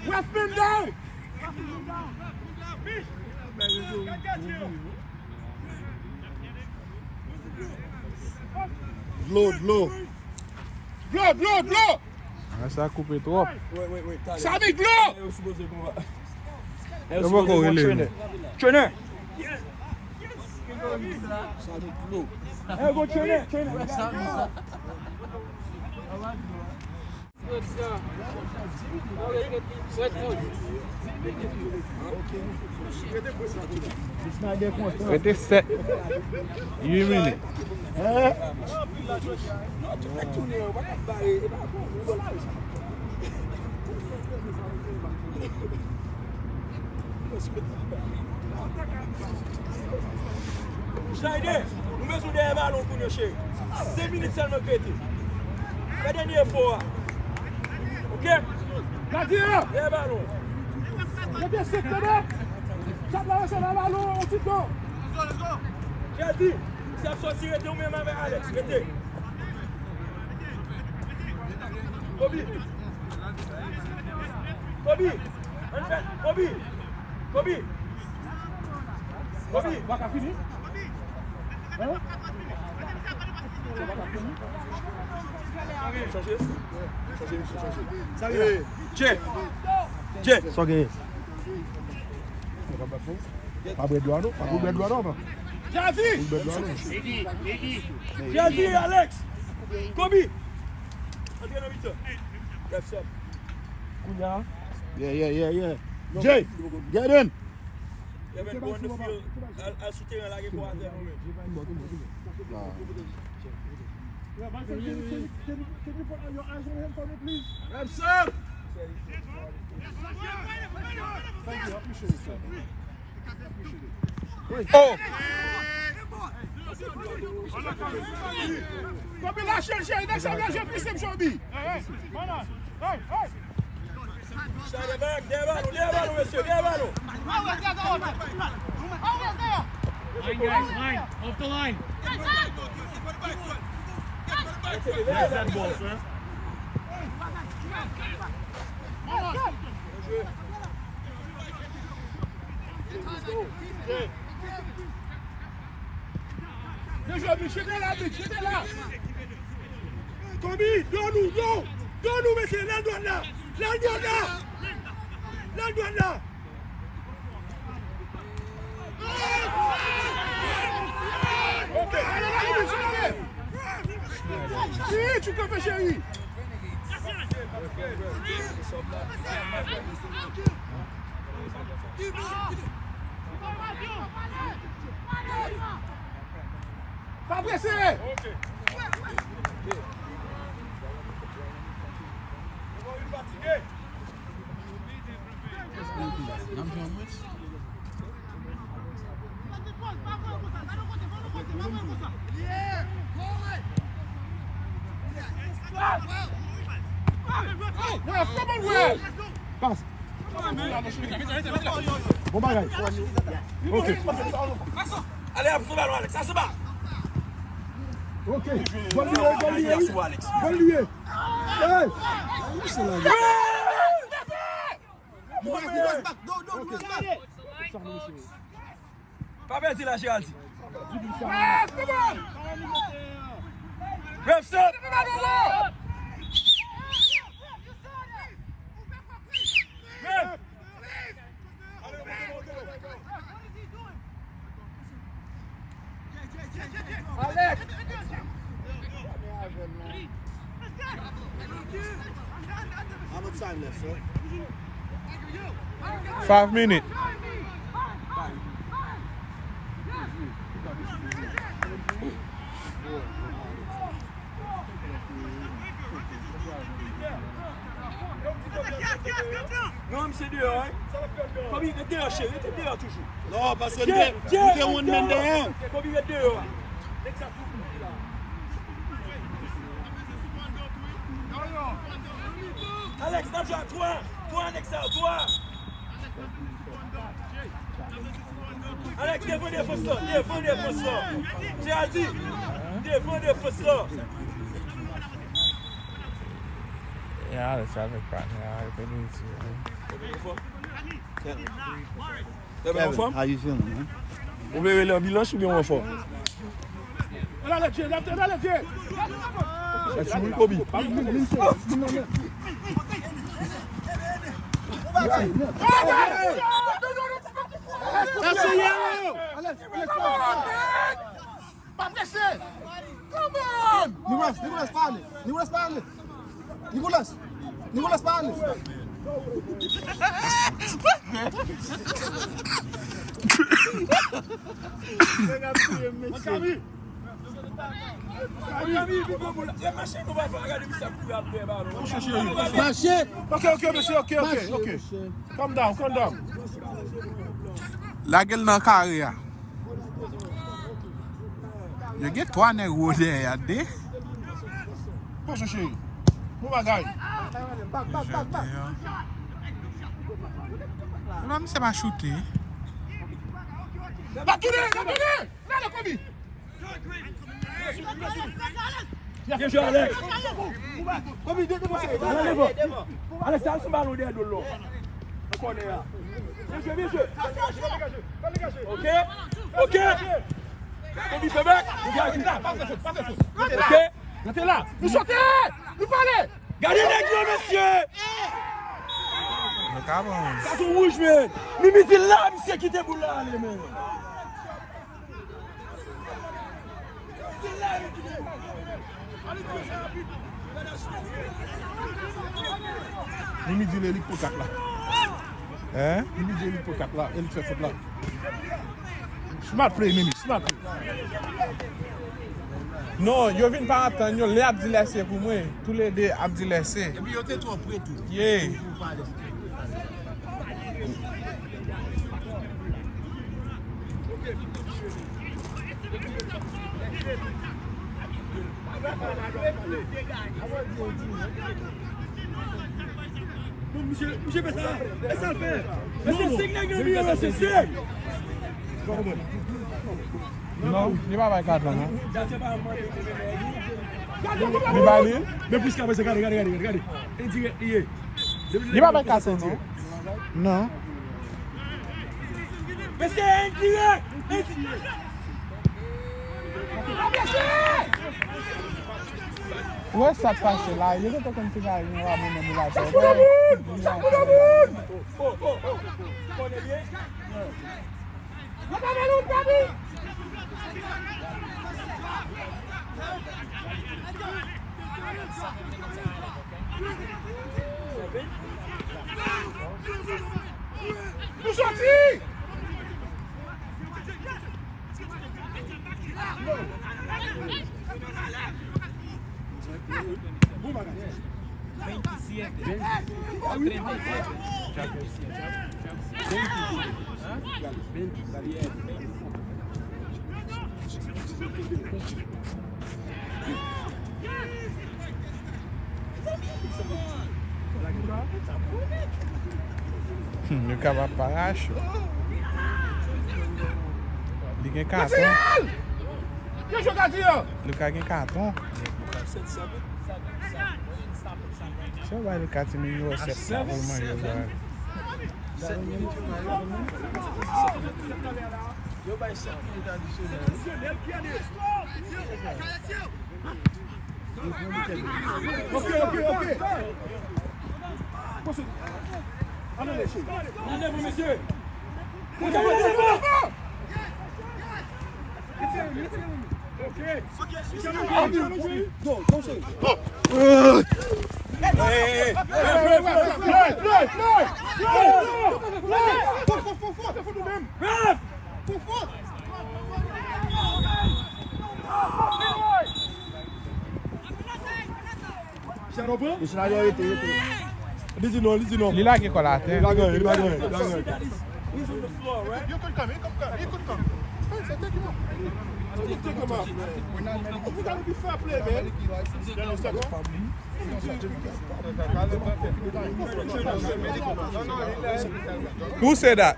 Westman down. Dlo, dlo. Dlo, dlo, dlo. A, sa koupe twòp. Samy, dlo. Yo poko rele li. Trainer. Samy, dlo. Hey, go trainer, trainer. Rete sèt, uit minit. Schneider, nou bezwen dèyè balon kounye a, cheri. Senk minit sèlman k rete. Fè dènye efò a. Ok? Gardien! Dèyè balon. Rete sèt, tande! Chat la resevwa balon, on ti tan. Jezi, se ap sòti, rete ou menm avèk Alex, rete. Kobe. Kobe. Ann fè, Kobe. Kobe. Kobe. Ou pa ka fini? Hein? Ou pa ka fini? Chanje. Chanje, mesye, chanje. Sa vle la. Jay. Jay. Sa w genyen? Pa bwè dlo a non. Pa bwè dlo a non, papa. Javi! Bwè dlo a non, mesye. Javi, Alex. Kobe. Antre nan mitan. Lève sa. Kounye a. Yeah, yeah, yeah, yeah. Jay, get in. Kevin, go on the field. Al, al sou teren, lage bò atè, non, men. Nah. Can you, can you, can you, can you put your eyes on him for me, please? Thank you, I appreciate it, sir. Appreciate it. Oh! Kobe, lâche l, cheri, nèg sa vle jwe plis ke Kobe. Hey, hey! Dèyè balon, dèyè balon, mesye, dèyè balon. Line, guys, line. Off the line. Pass that ball, sir. Byen jwe, Mitch, jete la, Mitch, jete la. Kobe, do nou, do, do nou, mesye, lè l dwat la, lè l dwat la, lè l dwat la. Ok, ale la, Mitch, ale. Mitch, ou kanpe, cheri. Pa prese! Pas. Bon bagay. Ok. Ale, ap sou balon, Alex, ap sou balon. Ok. Gòl li ye, gòl li ye, wi. Gòl li ye. Hey! Li près back, li près back. Do, do, li près back. Pa pèdi la, Geraldi. Ref, stop! Ref! Alex! How much time left, sir? Five minutes. Non, misye deyò, wi. Kobe, ret deyò, cheri, rete deyò toujou. Non, paske nou te, nou te one man deyò. Kobe, ret deyò. Alex, n ap jwe a twa. Twa, Alex, a twa. Alex, devan defans lan, devan defans lan. Geraldi, devan defans lan. E Alex avèk patnè a, yo te dwe tire. Kevin, how you feeling, man? Ou vle rele anbilans oubyen w anfòm? Sa sou wi, Kobe. Sa se yellow! Pa prese! Come on! Nicolas, Nicolas, pa ale! Nicolas, pa ale! Nicolas! Nicolas, pa ale! Mache! Ok, ok, mesye, ok, ok, ok. Calm down, calm down. Lage l nan kare a. Yo gen twa nèg wo dèyè a, de. Bon, cheri. Bon bagay. Jodi a. Epa misye pa choute. Pa tounen, pa tounen. Gade Kobe. Byen jwe, Alex. Kobe, de, de, de. Alex, al sou balon dèyè do l la. Nan kònè a. Byen jwe, byen jwe. Ok. Ok. Kobe, fè bèk. Ok. Rete la. Nou sote. Nou pale. Gade nèg yo, mesye. Nou ka bon. Katon wouj, men. Mimi di la, misye kite boul la ale, men. Mimi di l e li k pran kat la. Hein? Mimi di l e li k pran kat la, e li k fè fòt la. Smart play, Mimi, smart play. Non, yo vin pa antann yo, lè ap di lèse pou mwen, toulede ap di lèse. Epi yo te twò pre tou. Yeah. Non, misye, misye fè sa. E sa l fè. Mesye, sink nèg nan mitan, mesye, sink. Non, li pa bay kat la, non. Li bay li. Men plis ka pase, gade, gade, gade, gade. E dirèk li ye. Li pa bay kat, non. Non. Mesye, endirèk! Endirèk! Ou wè sa k pase la, yo gentan konn ti bagay gen pa bon nan moun la. Yo pa ba nou, Gaby! Nou soti! Bon bagay. Hmm, Luka va pa rache. Li gen katon. Yo jwe gadiyen an. Luka gen katon. Se bay Luka ti nimewo sèt la pou l manje yo. Yo bay sèt minit adisyonèl. Ok, ok, ok. Ann ale, cheri. Ann ale, mesye. Retire, retire. Ok. Go, go, cheri. Hey, hey, hey. Fò, fò, fò, fò. Fò, fò. Misye la rete, rete. Li di non, li di non. Li lage kò l atè. Li pa gen anyen, li pa gen anyen, li pa gen anyen. You could come, you could come, you could come. Hey, say, take him out. Take him out, man. We gotta be fair play, man. Who said that?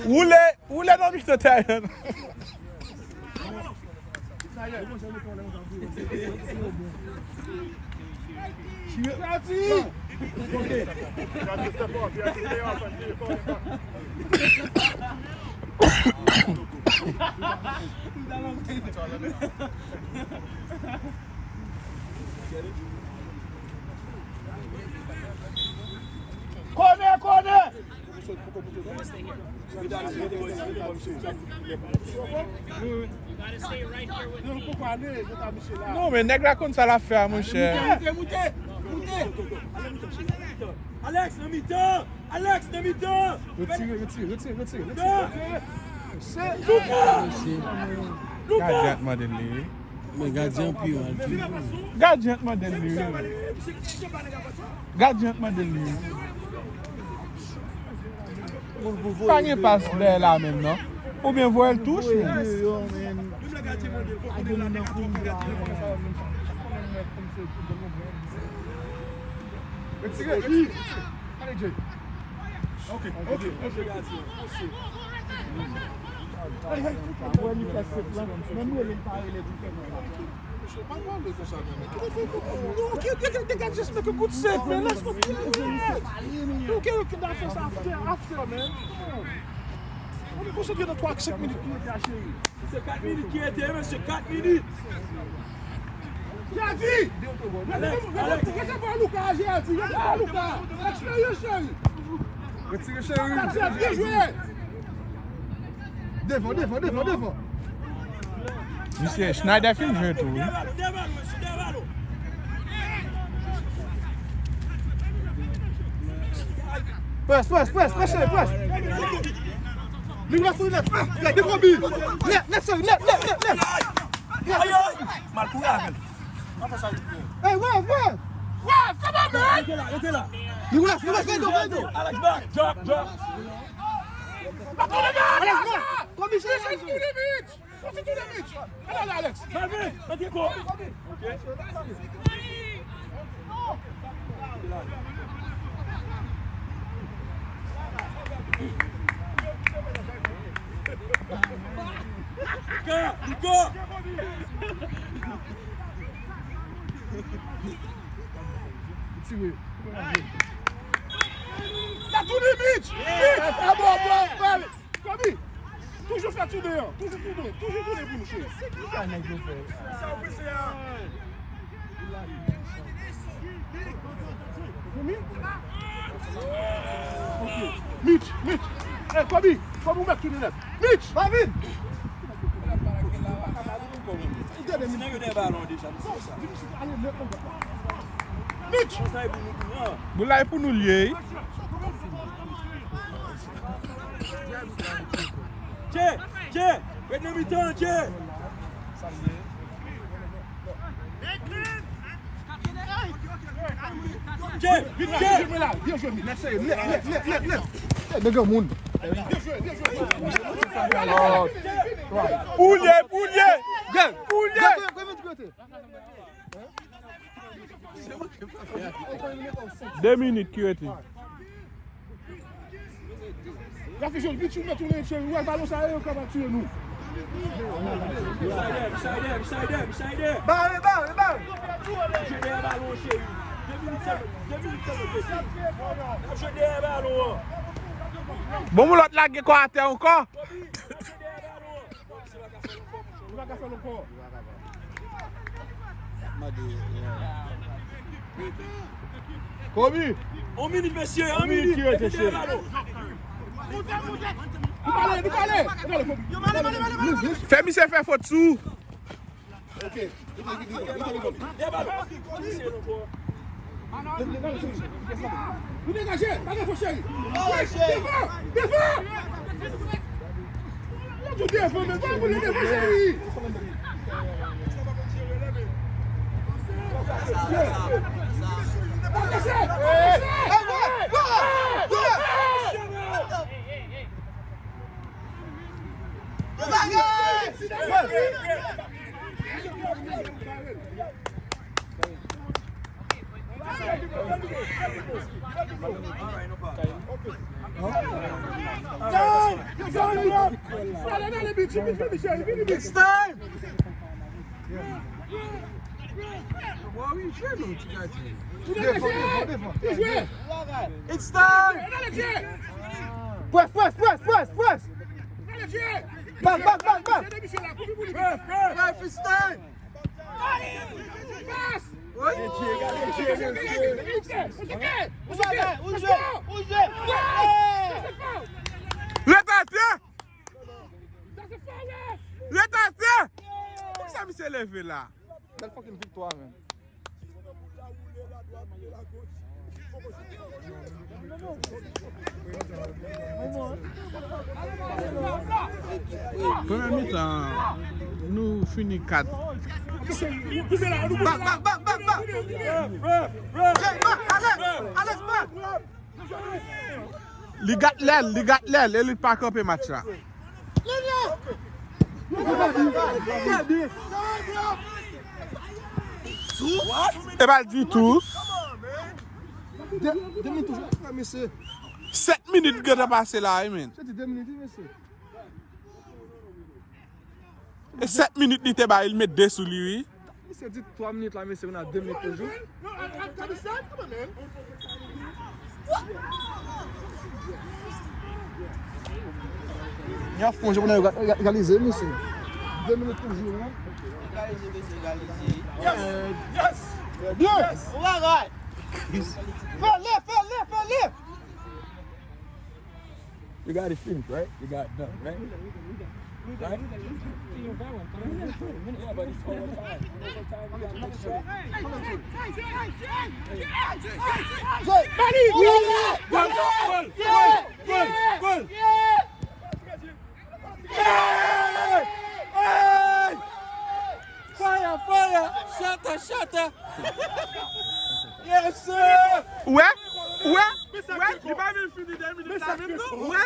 Woule, woule nan mitan teren. Kònè, kònè! Non, men nèg la konn sa l ap fè a, monchè. Moute, moute, moute, moute. Alex, nan mitan! Alex, nan mitan! Retire, retire, retire, retire, retire. Luka! Luka! Gadyen ap mande l li, wi. Men gadyen an pi mal tou. Gadyen ap mande l li, wi. Gadyen ap mande l li, wi. Pa gen pas dèyè la menm, non. Oubyen voye l touche. Retire, retire, retire. Ale, Jay. Ok, ok, ok. Hey, hey, hey. Mwen li fè save la. Menm rele m pa rele pou fè mwen la. Misye pa pale konsa, non, men. Yo, yo, yo, yo, just make a good save, man. Let's go. Yo, yo, yo, yo, fè sa after, after, man. Ann konsantre nan twa, senk minit ki rete a, cheri. Se kat minit ki rete, mesye, kat minit. Jay! Alex, Alex. Resevwa Luka, Jay! Resevwa Luka! Eksperyans, cheri! Retire, cheri! Jay, byen jwe! Devan, devan, devan, devan! Misye, Schneider fin jwe tou, wi. Près, près, près, près, cheri, près. Li wè sou nèt. Nèt, devan bi. Nèt, nèt, cheri, nèt, nèt, nèt, nèt. Ay, ay. Mal kouri avè l. Ey, wè, wè. Wè, come on, man. Rete la, rete la. Li wè, li wè, fè do, fè do. Alex, back, drop, drop. Alex, back. Kobe, cheri. Soti tou de Mitch! Ale, ale, Alex! David, antre kò! Ok. Luka! Luka! Tire. Sa tounen, Mitch! Mitch! Ah, bon, bon, bon. Kobe! Toujou fè tounen an. Toujou tounen. Toujou tounen pou nou, cheri. Sa w panse a? Mitch, Mitch, eh, Kobe, Kobe, ou mèt tounen nèt. Mitch! Marvin! Mitch! Boul la e pou nou l ye, wi. Tchè! Tchè! Ret nan mitan, tchè! Tchè! Vin la, vin jwe la, vin jwe la. Nèt serye, nèt, nèt, nèt, nèt, nèt. Eh, nèg granmoun. Byen jwe, byen jwe. Pou l ye, pou l ye. Pou l ye. De minit ki rete. Rafi Jòj, Mitch, ou mèt tounen, cheri. Ou wè balon sa yo kapab tiye nou. Bare, bare, bare. Jwe dèyè balon, cheri. De minit sèlman, de minit sèlman, cheri. Jwe dèyè balon an. Bon, moun lòt la gen kò atè ankò. Kobe! On minit, mesye, on minit. Nou pale, nou pale. Fè misye fè fot sou. Ok. Nou degaje, pa gen fo cheri. Devan, devan. Ou devan, men pa boule devan cheri. It's time! It's time! Press, press, press, press, press! Back, back, back, back! Press, press! Press, it's time! Ret atè! Ret atè! Poukisa misye leve la? Bèl fucking viktwa, man. Premye mitan, nou fini kat. Bak, bak, bak, bak, bak. Jay, bak, Alex, Alex, bak. Li gat lèl, li gat lèl, e li pa kanpe match la. E pa ditou. De, de minit toujou, mesye. Sèt minit gentan pase la, wi, men. Se di de minit, wi, mesye. E sèt minit li te bay, li met de sou li, wi. Misye di twa minit la, mesye, nou nan de minit toujou. N ap fon, jan pou n egalize, mesye. De minit toujou, wi. Egalize, mesye, egalize. Yes! Yes! Yes! Yes! Fè lè, fè lè, fè lè! You got it finished, right? You got it done, right? Right? Yeah, but it's overtime. Overtime, you gotta make sure. Gol, gol, gol, gol, gol. Hey! Hey! Fire, fire! Shatter, shatter! Yes, sir! Ou wè? Ou wè? Ou wè? Li pa menm fini de minit la menm non. Ou wè?